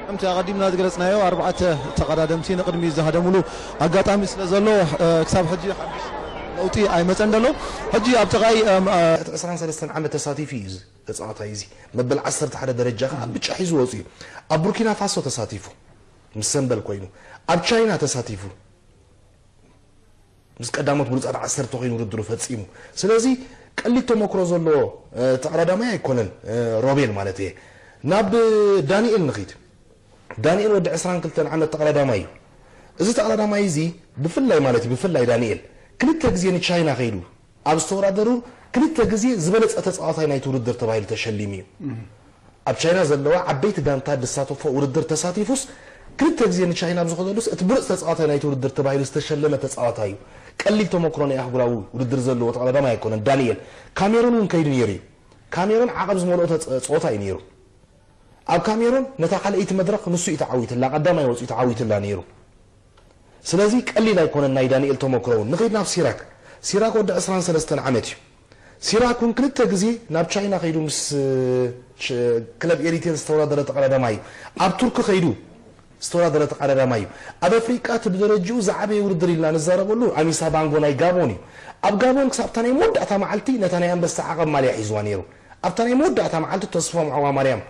ከምቲ ኣቐዲምና ዝገለጽናዮ፣ ኣርባዕተ ተቐዳደምቲ ንቕድሚት ዝሃደምሉ ኣጋጣሚ ስለ ዘሎ፣ እ፣ ክሳብ ሕጂ ሓድሽ ለውጢ ኣይመጸን ዘሎ። ሕጂ ኣብ ጥቓይ፣ እም፣ እ፣ እቲ ዕስራን ሰለስተን ዓመት ተሳቲፉ እዩ እዚ ተጻዋታይ እዚ። መበል ዓሰርተ ሓደ ደረጃ ከኣ ብጫ ሒዙ ወጺኡ። ኣብ ቡርኪና ፋሶ ተሳቲፉ፣ ምስ ሰምበል ኮይኑ። ኣብ ቻይና ተሳቲፉ። ምስ ቀዳሞት ብሉጻት ዓሰርተ ኮይኑ ውድድሩ ፈጺሙ። ስለዚ ቀሊል ተመክሮ ዘለዎ፣ እ፣ ተቐዳዳማይ ኣይኮነን፣ እ፣ ሮቤል ማለት እየ። ናብ ዳንኤል ንኺድ። ዳንኤል ወዲ ዕስራን ክልተን ዓመት ተቐዳዳማይ እዩ። እዚ ተቐዳዳማይ እዚ ብፍላይ ማለት እዩ፣ ብፍላይ ዳንኤል ክልተ ግዜ ንቻይና ከይዱ ኣብ ዝተወዳደሩ ክልተ ግዜ ዝበለጸ ተጻዋታይ ናይቲ ውድድር ተባሂሉ ተሸሊሙ እዩ። ኣብ ቻይና ዘለዋ ዓበይቲ ጋንታ ዝሳተፎ ውድድር ተሳቲፉስ ክልተ ግዜ ንቻይና ኣብ ዝኸደሉስ እቲ ብሉጽ ተጻዋታይ ናይቲ ውድድር ተባሂሉ ዝተሸለመ ተጻዋታይ እዩ። ቀሊል ተመክሮ ናይ ኣህጉራዊ ውድድር ዘለዎ ተቐዳዳማይ ኣይኮነን። ዳንኤል ካሜሩን እውን ከይዱ ነይሩ እዩ። ካሜሩን ዓቐብ ዝመልኦ ተጸ-፣ ጸወታ እዩ ነይሩ። ኣብ ካሜሩን ነታ ካልኣይቲ መድረኽ ንሱ እዩ ተዓዊትላ፣ ቀዳማይ ወጺኡ ተዓዊትላ ነይሩ። ስለዚ ቀሊል ኣይኮነን ናይ ዳንኤል ተመክሮ እውን። ንኸይድ ናብ ሲራክ። ሲራክ ወዲ ዕስራን ሰለስተን ዓመት እዩ። ሲራክ እውን ክልተ ግዜ ናብ ቻይና ከይዱ ምስ፣ እ፣ ሽ-፣ ክለብ ኤሪቴል ዝተወዳደረ ተቐዳዳማይ እዩ። ኣብ ቱርኪ ከይዱ ዝተወዳደረ ተቐዳዳማይ እዩ። ኣብ ኣፍሪቃ እቲ ብደረጅኡ ዝዓበየ ውድድር ኢልና ንዛረበሉ ኣሚሳ ባንጎ ናይ ጋቦን እዩ። ኣብ ጋቦን ክሳብ እታ ናይ መወዳእታ መዓልቲ ነታ ናይ ኣንበሳ ዓቐብ ማልያ ሒዝዋ ነይሩ። ኣብታ ናይ መወዳእታ መዓልቲ ተስፎም ዓዋ ማርያም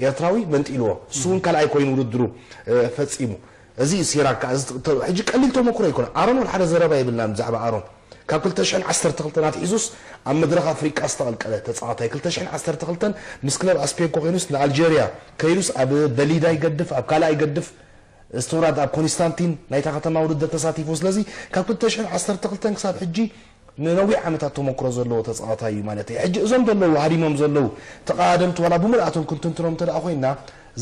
ኤርትራዊ መንጢልዎ። እሱ እውን ካልኣይ ኮይኑ ውድድሩ፣ እ፣ ፈጺሙ። እዚ እዩ ሲራክ ከኣ፣ እዚ ተ-፣ ሕጂ ቀሊል ተመክሮ ኣይኮነ። ኣሮን ወላ ሓደ ዘረባ የብልናን ብዛዕባ ኣሮን። ካብ ክልተ ሽሕን ዓሰርተ ክልተን ኣትሒዙስ ኣብ መድረኽ ኣፍሪቃ ዝተቐልቀለ ተጻዋታይ። ክልተ ሽሕን ዓሰርተ ክልተን ምስ ክለብ ኣስፔኮ ኮይኑስ ንኣልጀርያ ከይዱስ ኣብ በሊዳ ይገድፍ፣ ኣብ ካልኣይ ይገድፍ፣ ዝተወዳደ ኣብ ኮንስታንቲን ናይታ ከተማ ውድድር ተሳቲፉ። ስለዚ ካብ ክልተ ሽሕን ዓሰርተ ክልተን ክሳብ ሕጂ ንነዊሕ ዓመታት ተመክሮ ዘለዎ ተጻዋታይ እዩ ማለት እዩ። ሕጂ እዞም ዘለዉ ሃዲሞም ዘለዉ ተቐዳደምቲ ዋላ ብምልኣቶም ክንትንትኖም እንተ ደኣ ኮይንና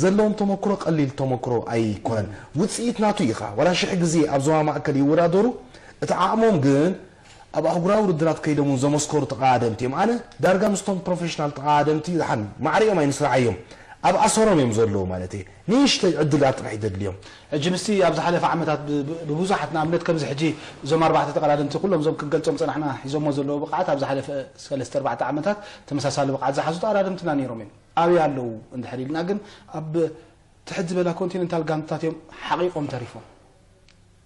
ዘለዎም ተመክሮ ቀሊል ተመክሮ ኣይኮነን። ውጽኢት ናቱ ኢኻ። ዋላ ሽሕ ግዜ ኣብ ዞባ ማእከል ይወዳደሩ፣ እቲ ዓቕሞም ግን ኣብ ኣህጉራዊ ውድድራት ከይዶም እውን ዘመስከሩ ተቐዳደምቲ እዮም። ኣነ ዳርጋ ምስቶም ፕሮፌሽናል ተቐዳደምቲ ዝሓን ማዕሪኦም ኣይንስርዓዮም። ኣብ ኣሰሮም እዮም ዘለዉ ማለት እየ። ንእሽተይ ዕድል ኣብ ጥራሕ እዩ ዘድልዮም። ሕጂ ምስቲ ኣብ ዝሓለፈ ዓመታት ብ-፣ ብ-፣ ብብዙሓት ንኣብነት ከምዚ ሕጂ እዞም ኣርባዕተ ተቐዳደምቲ ኩሎም እዞም ክንገልጾም ጸናሕና ሒዞሞ ዘለዉ ብቕዓት ኣብ ዝሓለፈ ሰለስተ ኣርባዕተ ዓመታት ተመሳሳሊ ብቕዓት ዝሓዙ ተቐዳደምትና ነይሮም እዮም። ኣበይ ኣለዉ እንድሕር ኢልና ግን ኣብ ትሕት ዝበላ ኮንቲነንታል ጋንታታት እዮም ሓቒቖም ተሪፎም።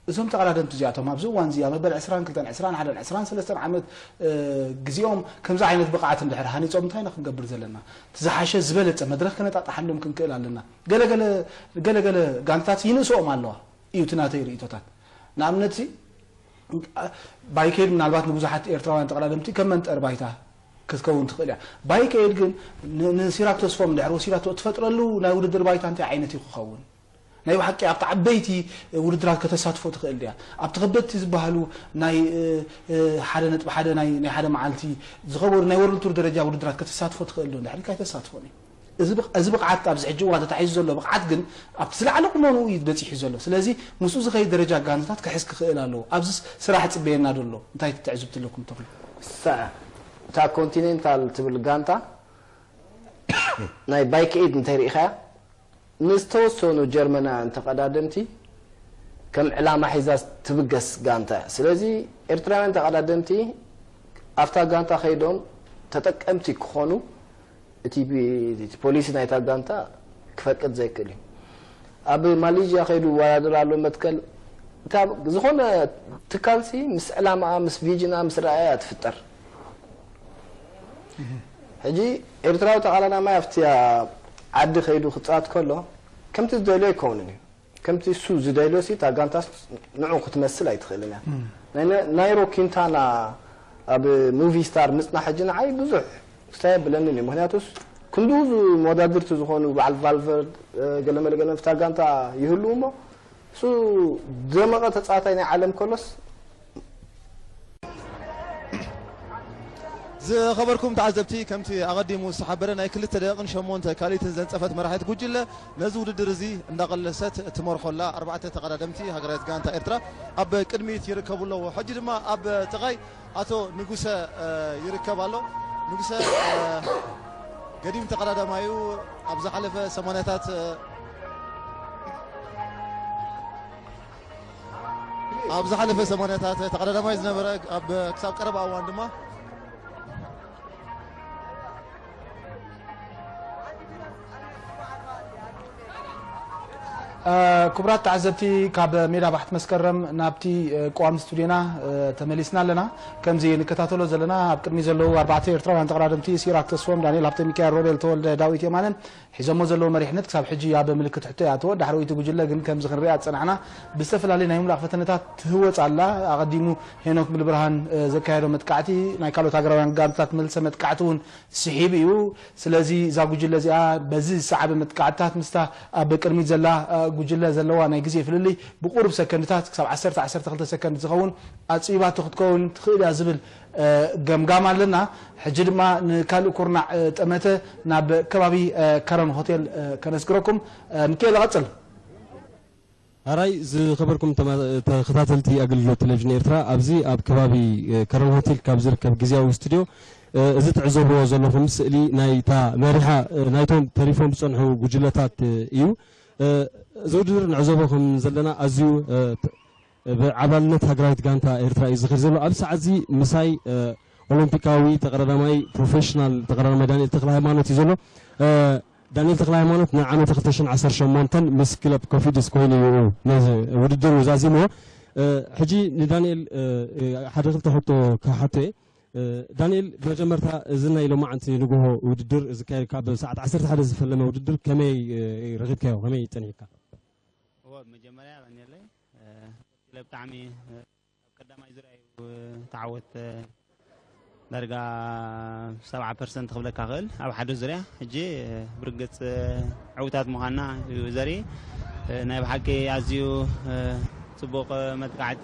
እዞም ተቐዳደምቲ እዚኣቶም ኣብዚ እዋን እዚ ኣብ መበል ዕስራን ክልተን፣ ዕስራን ሓደን፣ ዕስራን ሰለስተን ዓመት፣ እ፣ ግዜኦም ከምዚ ዓይነት ብቕዓት እንድሕር ሃኒጾም እንታይ ኢና ክንገብር ዘለና? እቲ ዝሓሸ ዝበለጸ መድረኽ ከነጣጥሓሎም ክንክእል ኣለና። ገለ ገለ፣ ገለ ገለ ጋንታታት ይንእስኦም ኣለዋ እዩ እቲ ናተይ ርእይቶታት። ንኣብነት እዚ ባይከይድ ምናልባት ንብዙሓት ኤርትራውያን ተቐዳደምቲ ከም መንጠሪ ባይታ ክትከውን ትኽእል እያ። ባይከይድ ግን ን-፣ ንሲራክ ተስፎም እንድሕር ወሲዳቶ እትፈጥረሉ ናይ ውድድር ባይታ እንታይ ዓይነት እዩ ክኸውን? ናይ ብሓቂ ኣብቲ ዓበይቲ ውድድራት ከተሳትፎ ትኽእል ድያ? ኣብቲ ከበድቲ ዝበሃሉ ናይ፣ እ፣ እ፣ ሓደ ነጥቢ ሓደ ናይ፣ ናይ ሓደ መዓልቲ ዝኸበሩ ናይ ወርልድ ቱር ደረጃ ውድድራት ከተሳትፎ ትኽእል ዶ? እንድሕር ኢልካ ኣይተሳትፎን እዩ። እዚ ብቕ-፣ እዚ ብቕዓት ኣብዚ ሕጂ እዋን ተታሒዙ ዘሎ ብቕዓት ግን ኣብቲ ዝለዓለ ቁመንኡ እዩ በጺሑ ዘሎ። ስለዚ ምስኡ ዝኸይድ ደረጃ ጋንታት ክሕዝ ክኽእል ኣለዎ። ኣብዚ ስራሕ ይጽበየና ዶ ኣሎ? እንታይ ትዕዝብቲ ኣለኩም ተኽሉ? እሳ እታ ኮንቲኔንታል ትብል ጋንታ ናይ ባይክ ኤድ እንተይ ርኢኻያ፣ ንዝተወሰኑ ጀርመናውያን ተቐዳደምቲ ከም ዕላማ ሒዛ ትብገስ ጋንታ እያ። ስለዚ ኤርትራውያን ተቐዳደምቲ ኣብታ ጋንታ ከይዶም ተጠቀምቲ ክኾኑ እቲ ቢ-፣ እቲ ፖሊሲ ናይታ ጋንታ ክፈቅድ ዘይክእል እዩ። ኣብ ማሌዥያ ከይዱ ይወዳደር ኣሎ መትከል። እታ ዝኾነ ትካልሲ ምስ ዕላማኣ፣ ምስ ቪዥና፣ ምስ ራእያ እያ ትፍጠር። ሕጂ ኤርትራዊ ተቓላዳማይ ኣብቲ ዓዲ ከይዱ ክጻወት ከሎ ከምቲ ዝደልዮ ኣይከውንን እዩ። ከምቲ እሱ ዝደልዮ ሲ እታ ጋንታስ ንዑ ክትመስል ኣይትኽእልን እያ። ናይ፣ ናይ፣ ናይሮ ኪንታና ኣብ ሙቪ ስታር ምጽናሕ ሕጂ ንዓይ ብዙሕ ክስታይ የብለንን እዩ። ምኽንያቱስ ክንድኡ ዝ-፣ መወዳድርቲ ዝኾኑ በዓል ቫልቨርድ፣ እ፣ ገለመለ ገለ ኣብታ ጋንታ ይህልው እሞ እሱ ደመቐ ተጻዋታይ ናይ ዓለም ከሎስ ዝኸበርኩም ተዓዘብቲ፣ ከምቲ ኣቐዲሙ ዝተሓበረ ናይ ክልተ ደቂቕን ሸሞንተ ካልኢትን ዘንጸፈት መራሒት ጉጅለ ነዚ ውድድር እዚ እንዳቐለሰት ትመርሖላ ኣርባዕተ ተቐዳደምቲ ሃገራዊት ጋንታ ኤርትራ ኣብ ቅድሚት ይርከቡ ኣለዉ። ሕጂ ድማ ኣብ ጥቓይ ኣቶ ንጉሰ፣ እ፣ ይርከብ ኣሎ። ንጉሰ፣ እ፣ ገዲም ተቐዳዳማዩ ኣብ ዝሓለፈ ሰማንያታት፣ እ፣ ኣብ ዝሓለፈ ሰማንያታት ተቐዳዳማይ ዝነበረ፣ ኣብ ክሳብ ቀረባ እዋን ድማ ክቡራት ተዓዘብቲ፣ ካብ ሜዳ ባሕቲ መስከረም ናብቲ ቀዋሚ ስቱድዮና ተመሊስና ኣለና። ከምዚ ንከታተሎ ዘለና፣ ኣብ ቅድሚ ዘለዉ ኣርባዕተ ኤርትራውያን ተቐዳደምቲ፣ ሲራክ ተስፎም፣ ዳንኤል ሃብተሚካኤል፣ ሮቤል ተወልደ፣ ዳዊት የማነን ሒዞሞ ዘለዉ መሪሕነት ክሳብ ሕጂ ኣብ ምልክት ሕቶ ይኣተወ። ዳሕረዊቲ ጉጅለ ግን ከምዚ ክንሪኣ ዝጸናሕና ብዝተፈላለዩ ናይ ምምላቕ ፈተነታት ትህወጽ ኣላ። ኣቐዲሙ ሄኖክ ምልብርሃን ዘካየዶ መጥቃዕቲ ናይ ካልኦት ሃገራውያን ጋንታት መልሰ መጥቃዕቲ እውን ስሒቡ እዩ። ስለዚ እዛ ጉጅለ እዚኣ በዚ ዝሰዓበ መጥቃዕትታት ምስታ ኣብ ቅድሚት ዘላ ጉጅለ ዘለዋ ናይ ግዜ ፍልልይ ብቁሩብ ሰከንድታት ክሳብ ዓሰርተ ዓሰርተ ክልተ ሰከንድ ዝኸውን ኣጽቢባቶ ክትከውን ትኽእል እያ ዝብል ገምጋም ኣለና። ሕጂ ድማ ንካልእ ኩርናዕ ጠመተ ናብ ከባቢ ከረን ሆቴል ከነስግረኩም። ሚካኤል፣ ቀጽል። ኣራይ ዝኸበርኩም ተኸታተልቲ ኣገልግሎት ቴሌቪዥን ኤርትራ፣ ኣብዚ ኣብ ከባቢ ከረን ሆቴል ካብ ዝርከብ ግዜያዊ ስቱድዮ እዚ ትዕዘብዎ ዘለኹም ስእሊ ናይታ መሪሓ ናይቶም ተሪፎም ዝጸንሑ ጉጅለታት እዩ። እዚ ውድድር ንዕዘቦ ከም ዘለና ኣዝዩ ብዓባልነት ሃገራዊት ጋንታ ኤርትራ እዩ ዝኽር ዘሎ። ኣብዚ ሰዓት እዚ ምሳይ ኦሎምፒካዊ ተቐዳዳማይ፣ ፕሮፌሽናል ተቐዳዳማይ ዳንኤል ተኽለ ሃይማኖት እዩ ዘሎ። ዳንኤል ተኽለ ሃይማኖት ንዓመት ክልተ ሽሕን ዓሰርተ ሸሞንተን ምስ ክለብ ኮፊድስ ኮይኑ እዩ ነዚ ውድድር ዛዚምዎ። ሕጂ ንዳንኤል ሓደ ክልተ ሕቶ ክሓቶ እየ። ዳንኤል፣ ብመጀመርታ እዚ ናይ ሎማዓንቲ ንግሆ ውድድር ዝካየድ ካብ ሰዓት ዓሰርተ ሓደ ዝፈለመ ውድድር ከመይ ረኺብካዮ? ከመይ ጸኒሕካ? እዎ፣ ብመጀመርያ ቀኒለይ። ብጣዕሚ ኣብ ቀዳማይ ዙርያ እዩ ተዓወት። ዳርጋ ሰብዓ ፐርሰንት ክብለካ ክእል ኣብ ሓደ ዙርያ። ሕጂ ብርግጽ ዕውታት ምዃንና እዩ ዘርኢ። ናይ ብሓቂ ኣዝዩ ጽቡቕ መጥቃዕቲ፣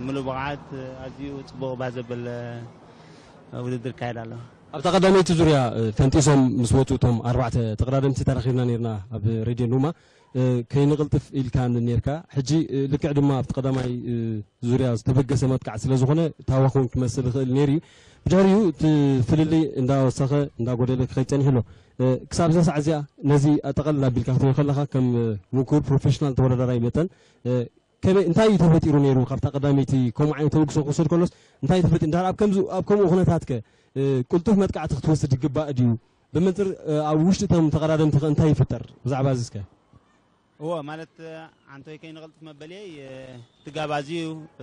ምሉእ ብቕዓት፣ ኣዝዩ ጽቡቕ ባህ ዘብል ውድድር ይካየድ ኣሎ። ኣብታ ቀዳመይቲ ዙርያ ፈንጢሶም ምስ ወፁ እቶም ኣርባዕተ ተቐዳደምቲ ተራኺብና ነርና ኣብ ሬድዮ ኑማ። ከይንቕልጥፍ ኢልካ ነርካ። ሕጂ ልክዕ ድማ ኣብቲ ቀዳማይ ዙርያ ዝተበገሰ መጥቃዕቲ ስለ ዝኾነ ታዋኽ እውን ክመስል ይኽእል ነይሩ እዩ። ብድሕሪኡ እቲ ፍልልይ እንዳወሰኸ እንዳጎደለ ክኸይድ ጸኒሑ ኣሎ። ክሳብ እዛ ሰዓት እዚኣ ነዚ ኣጠቓልል ኣቢልካ ክትሪኦ ከለኻ ከም ምኩር ፕሮፌሽናል ተወዳዳራይ መጠን ከመይ እንታይ እዩ ተፈጢሩ ነይሩ ካብታ ቀዳመይቲ ከምኡ ዓይነት ተበግሶ ክወሰድ ከሎስ እንታይ ተፈጢሩ እንድሕር ኣብ ከምዚ ኣብ ከምኡ ኩነታት ከ ቅልጡፍ መጥቃዕቲ ክትወስድ ይግባእ ድዩ? ብመንፅር ኣብ ውሽጢ እቶም ተቐዳደምቲ ከ እንታይ ይፍጠር ብዛዕባ እዚ እስከ? እወ ማለት ዓንቶይ ከይንቐልጥፍ መበልየይ እቲ ጋብ ኣዝዩ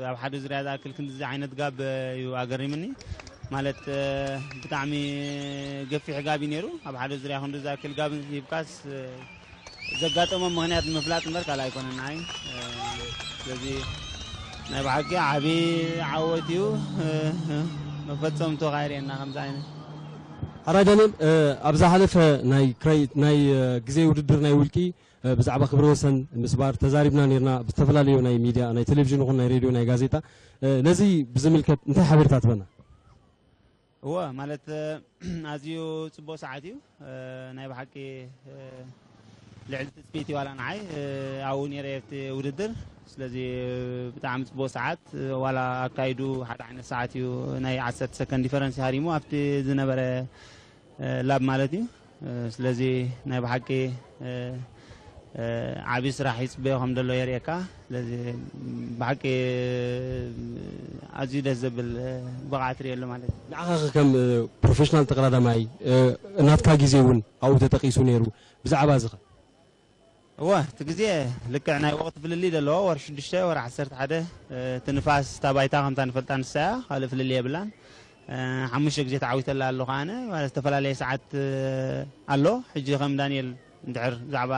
ኣብ ሓደ ዙርያ ዝኣክል ክንድዚ ዓይነት ጋብ እዩ ኣገሪምኒ። ማለት ብጣዕሚ ገፊሕ ጋብ እዩ ነይሩ። ኣብ ሓደ ዙርያ ክንዱ ዝኣክል ጋብ ሂብካስ ዘጋጠሞም ምኽንያት ንምፍላጥ እምበር ካልእ ኣይኮነን ንዓይ። ስለዚ ናይ ብሓቂ ዓቢ ዓወት እዩ። መፈጸምቶ ካይርእየና ከምዚ ዓይነት። ሓራይ ዳንኤል፣ ኣብ ዝሓለፈ ናይ ክራይ ናይ ግዜ ውድድር ናይ ውልቂ ብዛዕባ ክብረ ወሰን ምስባር ተዛሪብና ነርና ብዝተፈላለዩ ናይ ሚድያ ናይ ቴሌቪዥን ይኹን ናይ ሬድዮ ናይ ጋዜጣ። ነዚ ብዝምልከት እንታይ ሓበሬታ ትበና? እወ ማለት ኣዝዩ ጽቡቕ ሰዓት እዩ። ናይ ብሓቂ ልዕሊ ትጽቢት እዩ ዋላ ንዓይ ኣብኡ ነይረ ኣብቲ ውድድር። ስለዚ ብጣዕሚ ጽቡቕ ሰዓት ዋላ ኣካይዱ ሓደ ዓይነት ሰዓት እዩ ናይ ዓሰርተ ሰከንድ ዲፈረንስ ሃሪሙ ኣብቲ ዝነበረ ላብ ማለት እዩ። ስለዚ ናይ ብሓቂ ዓብዪ ስራሕ ይፅበዮ ከም ዘሎ የርእየካ። ስለዚ ብሓቂ ኣዝዩ ደስ ዘብል ብቕዓት ርእየሉ ማለት እዩ። ንዓኻ ከም ፕሮፌሽናል ተቐዳዳማይ ናትካ ግዜ እውን ኣብኡ ተጠቒሱ ነይሩ። ብዛዕባ እዚ ኸ? እወ እቲ ግዜ ልክዕ ናይ ወቕቲ ፍልልይ ዘለዎ ወር ሽዱሽተ ወር ዓሰርተ ሓደ እቲ ንፋስ እታ ባይታ ከምታ ንፈልጣ ንሳ እያ። ካልእ ፍልልይ የብላን። ሓሙሽተ ግዜ ተዓዊተላ ኣለኹ ኣነ። ዝተፈላለየ ሰዓት ኣሎ። ሕጂ ከም ዳንኤል እንድሕር ብዛዕባ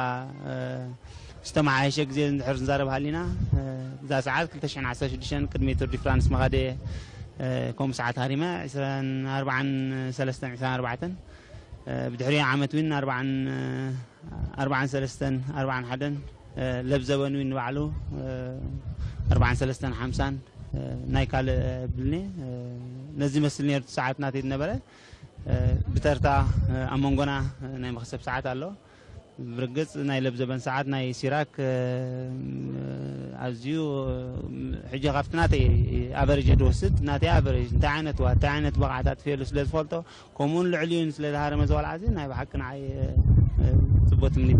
ዝተመሓየሸ ግዜ እንድሕር ንዛረብ ሃሊና እዛ ሰዓት ክልተ ሽሕን ዓሰርተ ሽዱሽተን ቅድሚ ቱር ዲ ፍራንስ ምኻደ እየ። ከምኡ ሰዓት ሃሪመ ዕስራን ኣርባዓን ሰለስተን ዕስራን ኣርባዕተን ብድሕሪኡ ዓመት ዊን ኣርባዓን ኣርባዓን ሰለስተን ኣርባዓን ሓደን ለብዘበን ዊን ንባዕሉ ኣርባዓን ሰለስተን ሓምሳን ናይ ካልእ ብልኒ ነዚ መስል ነርቱ ሰዓት ናተይ ዝነበረ ብተርታ ኣብ መንጎና ናይ መኽሰብ ሰዓት ኣሎ። ብርግጽ ናይ ለብዘበን ሰዓት ናይ ሲራክ ኣዝዩ ሕጂ ካብቲ ናተይ ኣቨሬጅ ድወስድ ናተይ ኣቨሬጅ እንታይ ዓይነት ዋ እንታይ ዓይነት ብቕዓት ኣጥፍየሉ ስለ ዝፈልጦ ከምኡውን ልዕሊኡን ስለ ዝሃረመ እዚ ቆልዓ እዚ ናይ ብሓቂ ንዓይ ጽቡቅ ትምኒት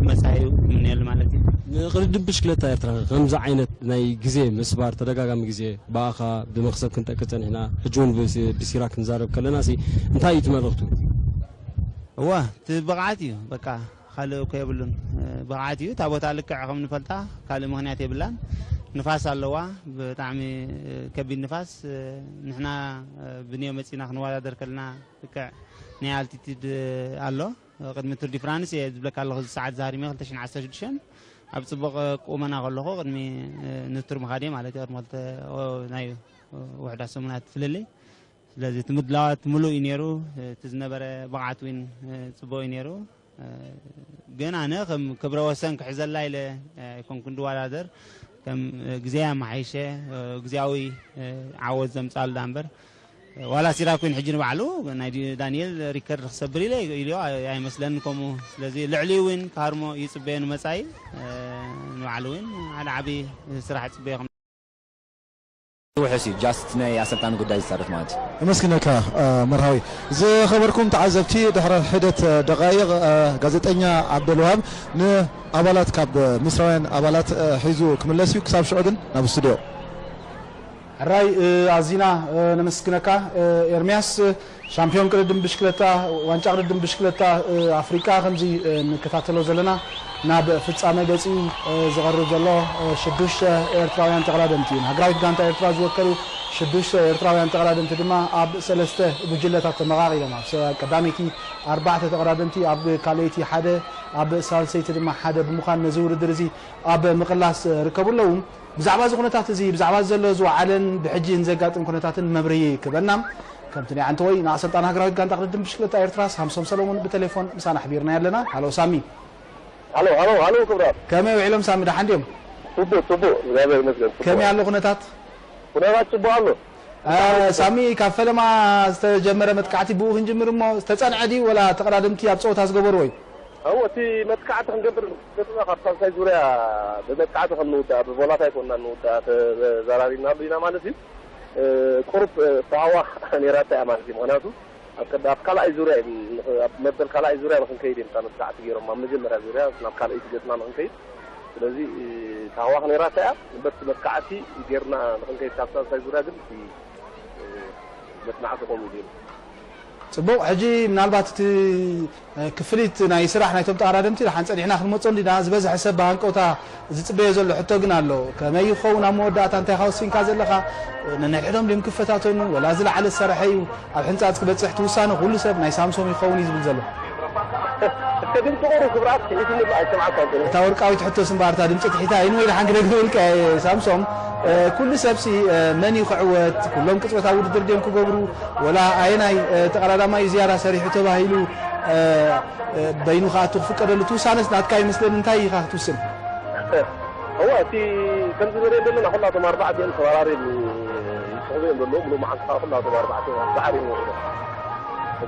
መጻኢኡ እምነየሉ ማለት እዩ። ንቅድድም ብሽክለታ ኤርትራ ከምዚ ዓይነት ናይ ግዜ ምስባር ተደጋጋሚ ግዜ ብኣኻ ብመኽሰብ ክንጠቅስ ጸኒሕና፣ ሕጂ እውን ብሲራክ ክንዛረብ ከለና ሲ እንታይ እዩ እቲ መልእኽቱ? እወ እቲ ብቕዓት እዩ በቃ ካልእ እኮ የብሉን። ብቕዓት እዩ። እታ ቦታ ልክዕ ከም ንፈልጣ ካልእ ምኽንያት የብላን። ንፋስ ኣለዋ፣ ብጣዕሚ ከቢድ ንፋስ። ንሕና ብንዮ መጺና ክንወዳደር ከለና ልክዕ ናይ ኣልቲቲድ ኣሎ። ቅድሚ ቱር ዲ ፍራንስ እየ ዝብለካ ኣለኹ፣ እዚ ሰዓት ዛሪመ ክልተ ሽሕን ዓሰርተ ሽዱሽተን ኣብ ጽቡቕ ቁመና ከለኹ ቅድሚ ንቱር ምኻድ እየ ማለት እዩ። ቅድሚ ክልተ ናይ ውሕዳት ሰሙናት ፍልልይ። ስለዚ እቲ ምድላዋት ምሉእ እዩ ነይሩ። እቲ ዝነበረ ብቕዓት እውን ጽቡቕ እዩ ነይሩ። ግን ኣነ ከም ክብረ ወሰን ክሕዘላ ኢለ ኣይኮንኩን ድወዳደር። ከም ግዜ ኣመሓይሸ፣ ግዜያዊ ዓወት ዘምጻሉ ዳ እምበር፣ ዋላ ሲራኩን ሕጂ ንባዕሉ ናይ ዲ-፣ ዳንኤል ሪከርድ ክሰብር ኢለ ኢሉ ኣይመስለኒ ከምኡ። ስለዚ ልዕሊ እውን ክሃርሞ ይጽበዮ ንመጻኢ። ንባዕሉ እውን ሓደ ዓቢ ስራሕ ይጽበዮ ከም ውሕስ እዩ፣ ጃስት ናይ ኣሰልጣኒ ጉዳይ ዝሰርት ማለት እዩ። የመስግነካ፣ እ፣ መርሃዊ። ዝኸበርኩም ተዓዘብቲ፣ ድሕሪ ሒደት ደቓይቕ፣ እ፣ ጋዜጠኛ ዓብደልውሃብ ንኣባላት፣ ካብ ምስራውያን ኣባላት፣ እ፣ ሒዙ ክምለስ እዩ። ክሳብ ሽዑ ግን ናብ ስቱድዮ። ሕራይ፣ እ፣ ኣዚና፣ እ፣ ነመስግነካ፣ እ፣ ኤርምያስ። ሻምፒዮን ቅድድም ብሽክለታ፣ ዋንጫ ቅድድም ብሽክለታ፣ እ፣ ኣፍሪቃ ከምዚ፣ እ፣ እንከታተሎ ዘለና ናብ ፍጻመ ገጺ፣ እ፣ ዝቐርብ ዘሎ፣ እ፣ ሽዱሽተ ኤርትራውያን ተቐዳደምቲ እዩ። ሃገራዊት ጋንታ ኤርትራ ዝወከሉ ሽዱሽተ ኤርትራውያን ተቐዳደምቲ ድማ ኣብ ሰለስተ ጉጅለታት ተመቓቒሎም፣ ኣብ ሰ-፣ ቀዳመይቲ ኣርባዕተ ተቐዳደምቲ፣ ኣብ ካልኣይቲ ሓደ፣ ኣብ ሳልሰይቲ ድማ ሓደ ብምዃን ነዚ ውድድር እዚ ኣብ ምቕላስ ርከቡ ኣለዉ። ብዛዕባ እዚ ኩነታት እዚ፣ ብዛዕባ ዘሎ ዝወዓለን ብሕጂ ንዘጋጥም ኩነታትን መብርሂ ክበና፣ ከምቲ ናይ ዓንተወይ ንኣሰልጣን ሃገራዊት ጋንታ ቅድድም ብሽክለታ ኤርትራ ሳምሶም ሰለሙን ብቴሌፎን ምሳና ኣሕቢርና ኣለና። ሃሎ ሳሚ። ሃሎ፣ ሃሎ፣ ሃሎ ክብራት። ከመይ ውዒሎም ሳሚ፣ ደሓን ድዮም? ጽቡቕ፣ ጽቡቕ፣ እግዚኣብሔር ይመስገን፣ ጽቡቕ። ከመይ ኣሎ ኩነታት? ኩነታት ጽቡቕ ኣሎ። እ፣ ሳሚ፣ ካብ ፈለማ ዝተጀመረ መጥቃዕቲ ብኡ ክንጅምር እሞ፣ ዝተጸንዐ ድዩ ወላ ተቐዳደምቲ ኣብ ጸወታ ዝገበርዎ እዩ? እወ፣ እቲ መጥቃዕቲ ክንገብር ገጽና ካብ ሳልሳይ ዙርያ ብመጥቃዕቲ ከም ንውዳእ፣ ብቮላታ ኣይኮንና ንውዳእ ተዘራሪብናሉ ኢና ማለት እዩ። እ፣ ቁሩብ፣ እ፣ ተሃዋኽ ነይራታ እያ ማለት እዩ። ምኽንያቱ ኣብ ቀዳ-፣ ኣብ ካልኣይ ዙርያ እዩ፣ ንኽ-፣ ኣብ መበል ካልኣይ ዙርያ ንኽንከይድ እዮም እታ መጥቃዕቲ ገይሮም፣ ኣብ መጀመርያ ዙርያ ናብ ካልኣይቲ ገጽና ንኽንከይድ። ስለዚ፣ እ፣ ተሃዋኽ ነይራታ እያ። በቲ መጥቃዕቲ ጌርና ንኽንከይድ ካብ ሳልሳይ ዙርያ ግን እቲ፣ እ፣ መጽናዕቲ ከምኡ ገይሩ። ጽቡቕ። ሕጂ ምናልባት እቲ፣ እ፣ ክፍሊት ናይ ስራሕ ናይቶም ተቐዳደምቲ ደሓን ጸኒሕና ክንመጸሉ ኢና። ዝበዝሐ ሰብ ብሃንቀውታ ዝጽበዮ ዘሎ ሕቶ ግን ኣሎ። ከመይ ይኸውን ኣብ መወዳእታ እንታይ ኢኻ ወሲንካ ዘለኻ? ነንሕድሕዶም ድዮም ክፈታተኑ? ወላ ዝለዓለ ዝሰርሐ እዩ ኣብ ሕንጻጽ ክበጽሕ? እቲ ውሳነ ኩሉ ሰብ ናይ ሳምሶም ይኸውን እዩ ዝብል ዘሎ። እስከ ድምፂ ቁሩብ ክብራት ትሒትኒ እባ ኣይሰምዓካን ዘሎ። እታ ወርቃዊት ሕቶስ እምበኣር እታ ድምፂ ትሒታ? ይንወይ ደሓን ክደግመልካ እየ ሳምሶም። እ፣ ኩሉ ሰብሲ፣ እ፣ መን እዩ ክዕወት? ኩሎም ቅጽበታዊ ውድድር ድዮም ክገብሩ? ወላ ኣየናይ፣ እ፣ ተቐዳዳማይ እዩ ዝያዳ ሰሪሑ ተባሂሉ፣ እ፣ እ፣ በይኑ ክኣቱ ክፍቀደሉ? እቲ ውሳነስ ናትካ ይመስለኒ። እንታይ ኢኻ ክትውስን? እወ፣ እቲ ከምዚ ንሪኦ ዘለና ኩላቶም ኣርባዕቲኦም ተወራሪም ይስሕቡ እዮም ዘለዉ። ምሉእ መዓልቲ ከዓ ኩላቶም ኣርባዕቲኦም ኣብ ጻዕሪ እዮም ውዒሎም።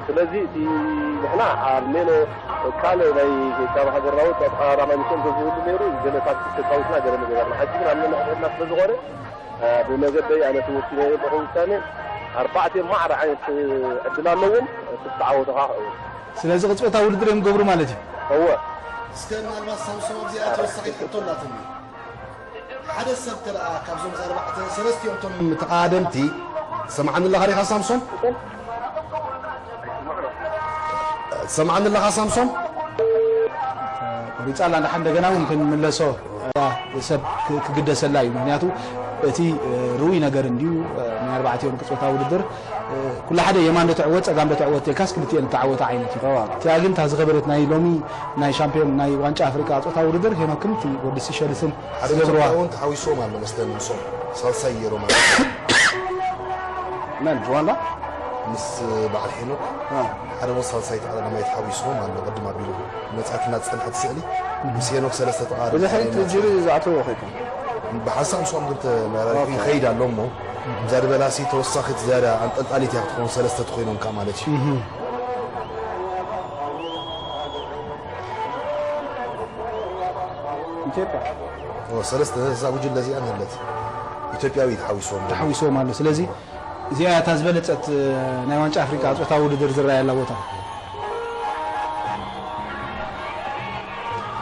ስለዚ እቲ ንሕና ኣብ ሜኖ ካልእ ናይ ካብ ሃገርና ወጻኢ ተቐዳዳማይ ምስኦም ተዝህሉ ነይሩ፣ ገለ ታክቲክ ተጻዊትና ገለ ምገበርና። ሕጂ ግን ኣብ ነንሕድሕድና ስለ ዝኾነ፣ እ፣ ብመገደይ ኣነ እቲ ወሲነ ዘለኹ ውሳነ፣ ኣርባዕቲኦም ማዕረ ዓይነት ዕድል ኣለዎም፣ ክተዓወቱ ከዓ ክዕወቱ። ስለዚ ቅጽበታዊ ውድድር እዮም ዝገብሩ ማለት እዩ። እወ። እስከ ምናልባት ሳምሶም ኣብዚኣ ተወሳኺት ሕቶ ኣላትኒ። ሓደ ሰብ ተለኣ ካብዞም ኣርባዕተ ሰለስቲኦም እቶም ተቐዳደምቲ ትሰምዓኒ ኣለኻ ዲኻ ሳምሶም? ትሰምዓኒ ኣለኻ ሳምሶም? ቆሪጻ ኣላ። ንሓ እንደገና እውን ክንምለሶ፣ እ፣ ሰብ ክ-፣ ክግደሰላ እዩ። ምክንያቱ እቲ፣ እ፣ ርኡይ ነገር እንድዩ፣ እ፣ ናይ ኣርባዕቲኦም ቅጽበታዊ ውድድር፣ እ፣ ኩሉ ሓደ የማን ዶ ትዕወት ጸጋም ዶ ትዕወት ኢልካስ ክልቲኤን እተዓወታ ዓይነት እዩ። እዋ። እቲኣ ግን እታ ዝኸበደት ናይ ሎሚ ናይ ሻምፒዮን ናይ ዋንጫ ኣፍሪቃ ጾታዊ ውድድር ሄኖክን እቲ ወዲ ሲሸልስን ሓደ ዝገብርዋ። ኢትዮጵያ እውን ተሓዊስዎም ኣሎ መስለኒ፣ ንሶም ሳልሳይ ገይሮም ኣሎ። መን? ሩዋንዳ? ምስ በዓል ሄኖክ አ። ሓደ እውን ሳልሳይ ተቐዳዳማይ ተሓዊስዎም ኣሎ። ቅድም ኣቢሉ መጻእትና ዝጸንሐት ስእሊ ምስ ሄኖክ ሰለስተ ተቐዳዳማይ ብድሕሪት ተሓዊስዎም ጅሪ ኣሎ። ዝኣተዎ ኸይኮን? ብሓንሳእ ምስኦም ግን ተመራሪሑ ኦኬ። ይኸይድ ኣሎ እሞ፣ እዛ ድበላሲ ተወሳኺት ዝያዳ ኣንጠልጣሊት እያ ክትኸውን፣ ሰለስተ ተኾይኖም ከኣ ማለት እዩ። እህ። ኢትዮጵያ። ኦ፣ ሰለስተ፣ እዛ ጉጅለ እዚኣ ንህለት። ኢትዮጵያዊ ተሓዊስዎም። ተሓዊስዎም ኣሎ። ስለዚ እዚኣ እያ እታ ዝበለጸት፣ እ፣ ናይ ዋንጫ ኣፍሪቃ ጾታዊ ውድድር ዝረኣየላ ቦታ።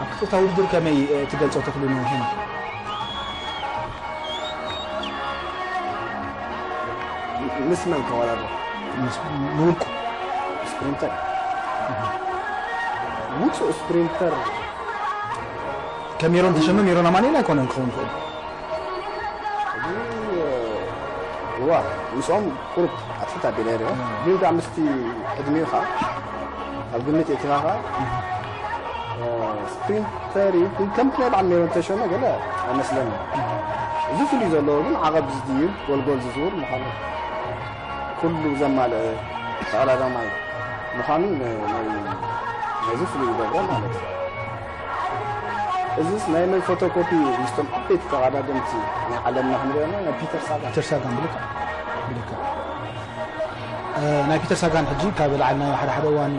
ኣብቲ ጾታዊ ውድድር ከመይ፣ እ፣ ትገልጾ ትኽእሉ ንሕና? ምስ መን ተወዳድሩ? ምስ፣ ንውልቁ። ስፕሪንተር። ውጹእ ስፕሪንተር። ከሜሮን ተሸመ ሜሮን ኣማኑኤል ኣይኮነን ክኸውን ይኽእል። እዋ ምስኦም ቁሩብ ኣትሕት ኣቢለ ሪኦ ግን ከዓ ምስቲ ዕድሚኡ ከዓ ኣብ ግምት የእቲኻ ከዓ ስፕሪንተር እዩ ግን ከምቲ ናይ በዓል ሜሮን ተሸመ ገለ ኣይመስለኒ። እዚ ፍሉይ ዘለዎ ግን ዓቐብ ዝድዩ ጎልጎል ዝዝውር ምዃኑ ኩሉ ዘማልአ ተቐዳዳማይ ምዃኑ ነዚ ፍሉይ ይገብሮ ማለት እዩ። እዚስ ናይ መን ፎቶኮፒ ምስቶም ዓበይቲ ተቐዳደምቲ ናይ ዓለምና ክንሪኦ ናይ ፒተር ሳጋን። ፒተር ሳጋን ብልክዕ ብልክዕ ናይ ፒተር ሳጋን ሕጂ ካብ ልዓልናዮ ሓደ ሓደ እዋን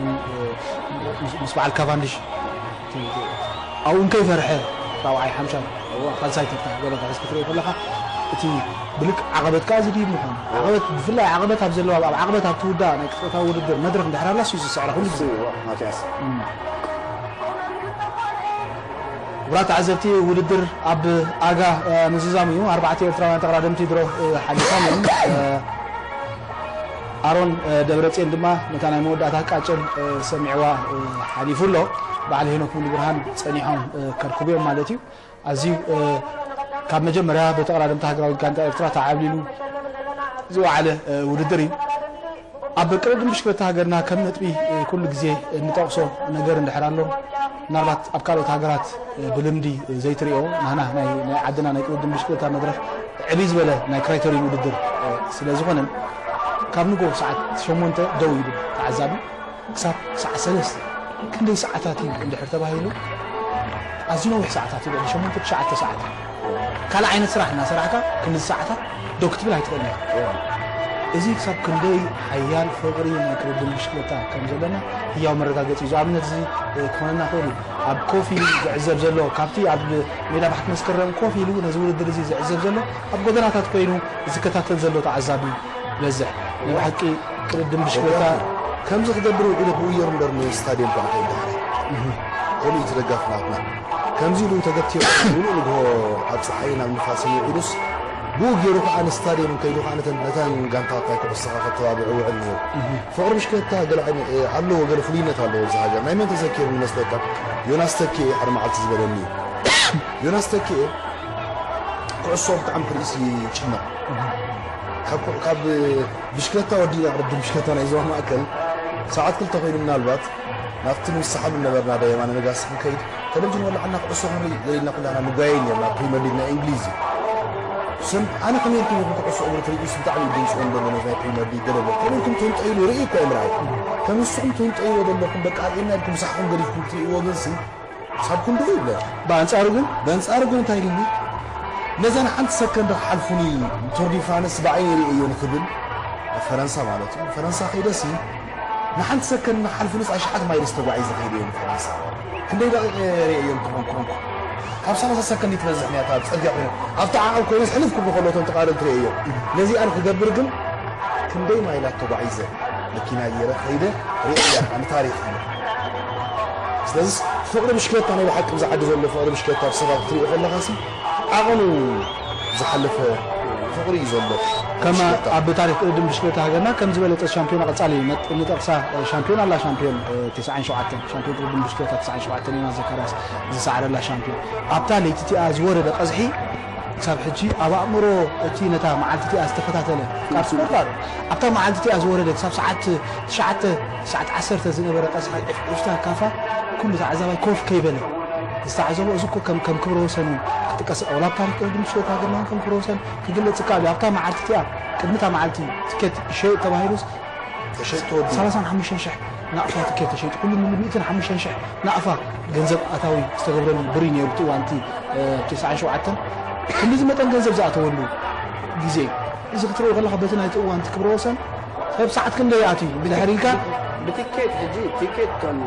ምስ በዓል ካቫንዲሽ ኣብኡ እንከይፈርሐ ራብዓይ ሓምሻይ ካልሳይ ተርታ ገለ ክሕዝ ክትሪኦ ከለኻ እቲ ብልክ ዓቐበት ከዓ እዚ ድዩ ምዃኑ ዓቐበት ብፍላይ ዓቐበት ኣብ ዘለዋ ኣብ ዓቐበት ኣብ ትውዳእ ናይ ቅጽበታዊ ውድድር መድረኽ እንድሕር ኣላ እሱ እዩ ዝስዕራ ኩሉ ግዜ ማትያስ ክቡራት ተዓዘብቲ ውድድር ኣብ ኣጋ ምዝዛም እዩ። ኣርባዕተ ኤርትራውያን ተቐዳደምቲ ድሮ ሓሊፎም እዮም። ኣሮን ደብረፅዮን ድማ ነታ ናይ መወዳእታ ቃጭል ሰሚዕዋ ሓሊፉ ኣሎ። በዓል ሄኖክ ሙሉብርሃን ፀኒሖም ከርክቡ እዮም ማለት እዩ። ኣዝዩ ካብ መጀመርያ ብተቐዳደምቲ ሃገራዊት ጋንታ ኤርትራ ተዓብሊሉ ዝወዓለ ውድድር እዩ። ኣብ ቅድድም ብሽክለታ ሃገርና ከም ነጥቢ ኩሉ ግዜ እንጠቕሶ ነገር እንድሕር ኣሎ ምናልባት ኣብ ካልኦት ሃገራት ብልምዲ ዘይትሪኦ ናህና ናይ ዓድና ናይ ቅድድም ብሽክለታ መድረኽ ዕብይ ዝበለ ናይ ክራይተሪን ውድድር ስለ ዝኾነን ካብ ንጎ ሰዓት ሸሞንተ ደው ይብል ተዓዛቢ ክሳብ ሰዓት ሰለስተ ክንደይ ሰዓታት እዩ እንድሕር ተባሂሉ ኣዝዩ ነዊሕ ሰዓታት እዩ ልዕሊ ሸሞንተ ትሽዓተ ሰዓት ካልእ ዓይነት ስራሕ እናሰራሕካ ክንዲ ሰዓታት ደው ክትብል ኣይትኽእልን ኢኻ። እዚ ክሳብ ክንደይ ሓያል ፍቕሪ ናይ ቅድድም ብሽክለታ ከም ዘለና ህያው መረጋገፂ እዩ። ንኣብነት እዚ ክኾነና ይኽእል እዩ። ኣብ ኮፍ ኢሉ ዝዕዘብ ዘሎ ካብቲ ኣብ ሜዳ ባሕቲ መስከረም ኮፍ ኢሉ ነዚ ውድድር እዚ ዝዕዘብ ዘሎ ኣብ ጎደናታት ኮይኑ ዝከታተል ዘሎ ተዓዛቢ ይበዝሕ። ናይ ብሓቂ ቅድድም ብሽክለታ ከምዚ ክገብር ውዒሉ ክውየር እምበር ንስታድየም ከዓ ከይድ ዳሕራይ ከምኡ እዩ እቲ ደጋፊ ናትና። ከምዚ ኢሉ ተገትዮ ሙሉእ ንግሆ ኣብ ፀሓይን ኣብ ንፋስን ውዒሉስ ብኡ ገይሩ ከዓ ንስታድየም ከይዱ ከዓ ነተን ነተን ጋንታታት ናይ ኩዕሶ ከዓ ከተባብዑ ውዕል ነይሩ። ፍቕሪ ብሽክለታ ገለ ዓይነት ኣለዎ፣ ገለ ፍሉይነት ኣለዎ ኣብዚ ሃገር። ናይ መን ተዘኪሩ ይመስለካ? ዮናስ ተኪኤ ሓደ መዓልቲ ዝበለኒ እዩ። ዮናስ ተኪኤ ኩዕሶ ብጣዕሚ ክርእስ ይጭነቕ። ካብ ብሽክለታ ወዲእና ቅድድም ብሽክለታ ናይ ዞባ ማእከል ሰዓት ክልተ ኮይኑ ምናልባት ናብቲ ንውስሓሉ ነበርና ዳየማነ ነጋሲ ክንከይድ ተለቪዥን ወላዕልና ኩዕሶ ክንርኢ ደሊልና ኩላና ንጓየይ ነርና ፕሪመር ሊግ ናይ እንግሊዝ እዩ። ኣነ ከመይ ኢልኩም ኢኹም ኩዕሶ እግሪ ትርእዩስ ብጣዕሚ እዩ ድምፅዎም ዘሎ ነዚ ናይ ፕሪመር ሊግ ገለ ገለ ከመይ ኢልኩም ትህንጠይሉ ርኢ እኮ እዮም ርኣይ ከም ንስኹም ትህንጠይዎ ዘለኹም በቃ ርኢና ኢልኩም ምሳሕኩም ገዲፍኩም ትርእይዎ ግንሲ ሳብ ክንድኡ ይብለ። ብኣንጻሩ ግን በንጻሩ ግን እንታይ ኢልኒ ነዛ ንሓንቲ ሰከንድ ክሓልፉኒ ቱር ዲ ፍራንስ ብዓይነይ ርእየዮ ንክብል ኣብ ፈረንሳ ማለት እዩ ፈረንሳ ከይደሲ ንሓንቲ ሰከንድ ንሓልፉንስ ኣሽሓት ማይልስ ተጓዒዘ ከይደ እየ ንፈረንሳ ክንደይ ደቂቕ እየ ርእየዮም ተኾንኩ ኮንኩ ካብ ሰላሳ ሰከንድ ትበዝሕ እያ ኣብ ፅርግያ ኮይኑ ኣብቲ ዓቐብ ኮይነስ ሕልፍ ክብሉ ከሎ እቶም ተቃደምቲ ርእየዮም ነዚኣ ንክገብር ግን ክንደይ ማይላት ተጓዒዘ መኪና ገይረ ከይደ ርእያ ንታሪኽ እዩ ስለዚ ፍቕሪ ብሽክለታ ናይ ብሓቂ ብዛ ዓዲ ዘሎ ፍቕሪ ብሽክለታ ብሰባት ክትሪኦ ከለኻ ሲ ዓቐኑ ዝሓለፈ ፍቕሪ እዩ ዘሎ ከም ኣብ ታሪክ ቅድድም ብሽክለታ ሃገርና ከም ዝበለጸት ሻምፒዮና ቀጻሊ ንጠቕሳ ሻምፒዮን ኣላ ሻምፒዮን ተስዓን ሸውዓተን ሻምፒዮን ቅድድም ብሽክለታ ተስዓን ሸውዓተን ኢና ዘካርያስ ዝሰዓረላ ሻምፒዮን ኣብታ ለይቲ እቲኣ ዝወረደ ቀዝሒ ክሳብ ሕጂ ኣብ ኣእምሮ እቲ ነታ መዓልቲ እቲኣ ዝተኸታተለ ካብ ስፖርት ኣሎ ኣብታ መዓልቲ እቲኣ ዝወረደ ክሳብ ሰዓት ትሽዓተ ሰዓት ዓሰርተ ዝነበረ ቀዝሒ ዕፍዕፍታ ካፋ ኩሉ ተዓዛባይ ኮፍ ከይበለ ዝተዓዘቦ እዚ እኮ ከም ከም ክብረ ወሰን እውን ክጥቀስ ወላ ኣብ ታሪክ ቅድድም ሽወት ሃገርና እውን ከም ክብረ ወሰን ክግለጽ ይከኣል እዩ ኣብታ መዓልቲ እቲኣ ቅድሚ እታ መዓልቲ ትኬት ይሸየጥ ተባሂሉስ ተሸይጡ ወዲኡ ሰላሳን ሓሙሽተን ሽሕ ናቕፋ ትኬት ተሸይጡ ኩሉ ሙሉ ሚእትን ሓሙሽተን ሽሕ ናቕፋ ገንዘብ ኣታዊ ዝተገብረሉ ብሪ ነይሩ እቲ እዋን እቲ ተስዓን ሸውዓተን ክንድዚ መጠን ገንዘብ ዝኣተወሉ ግዜ እዩ እዚ ክትሪኦ ከለካ በቲ ናይቲ እዋን እቲ ክብረ ወሰን ሰብ ሰዓት ክንደይ ኣትዩ ብድሕር ኢልካ ብትኬት ሕጂ ትኬት ከም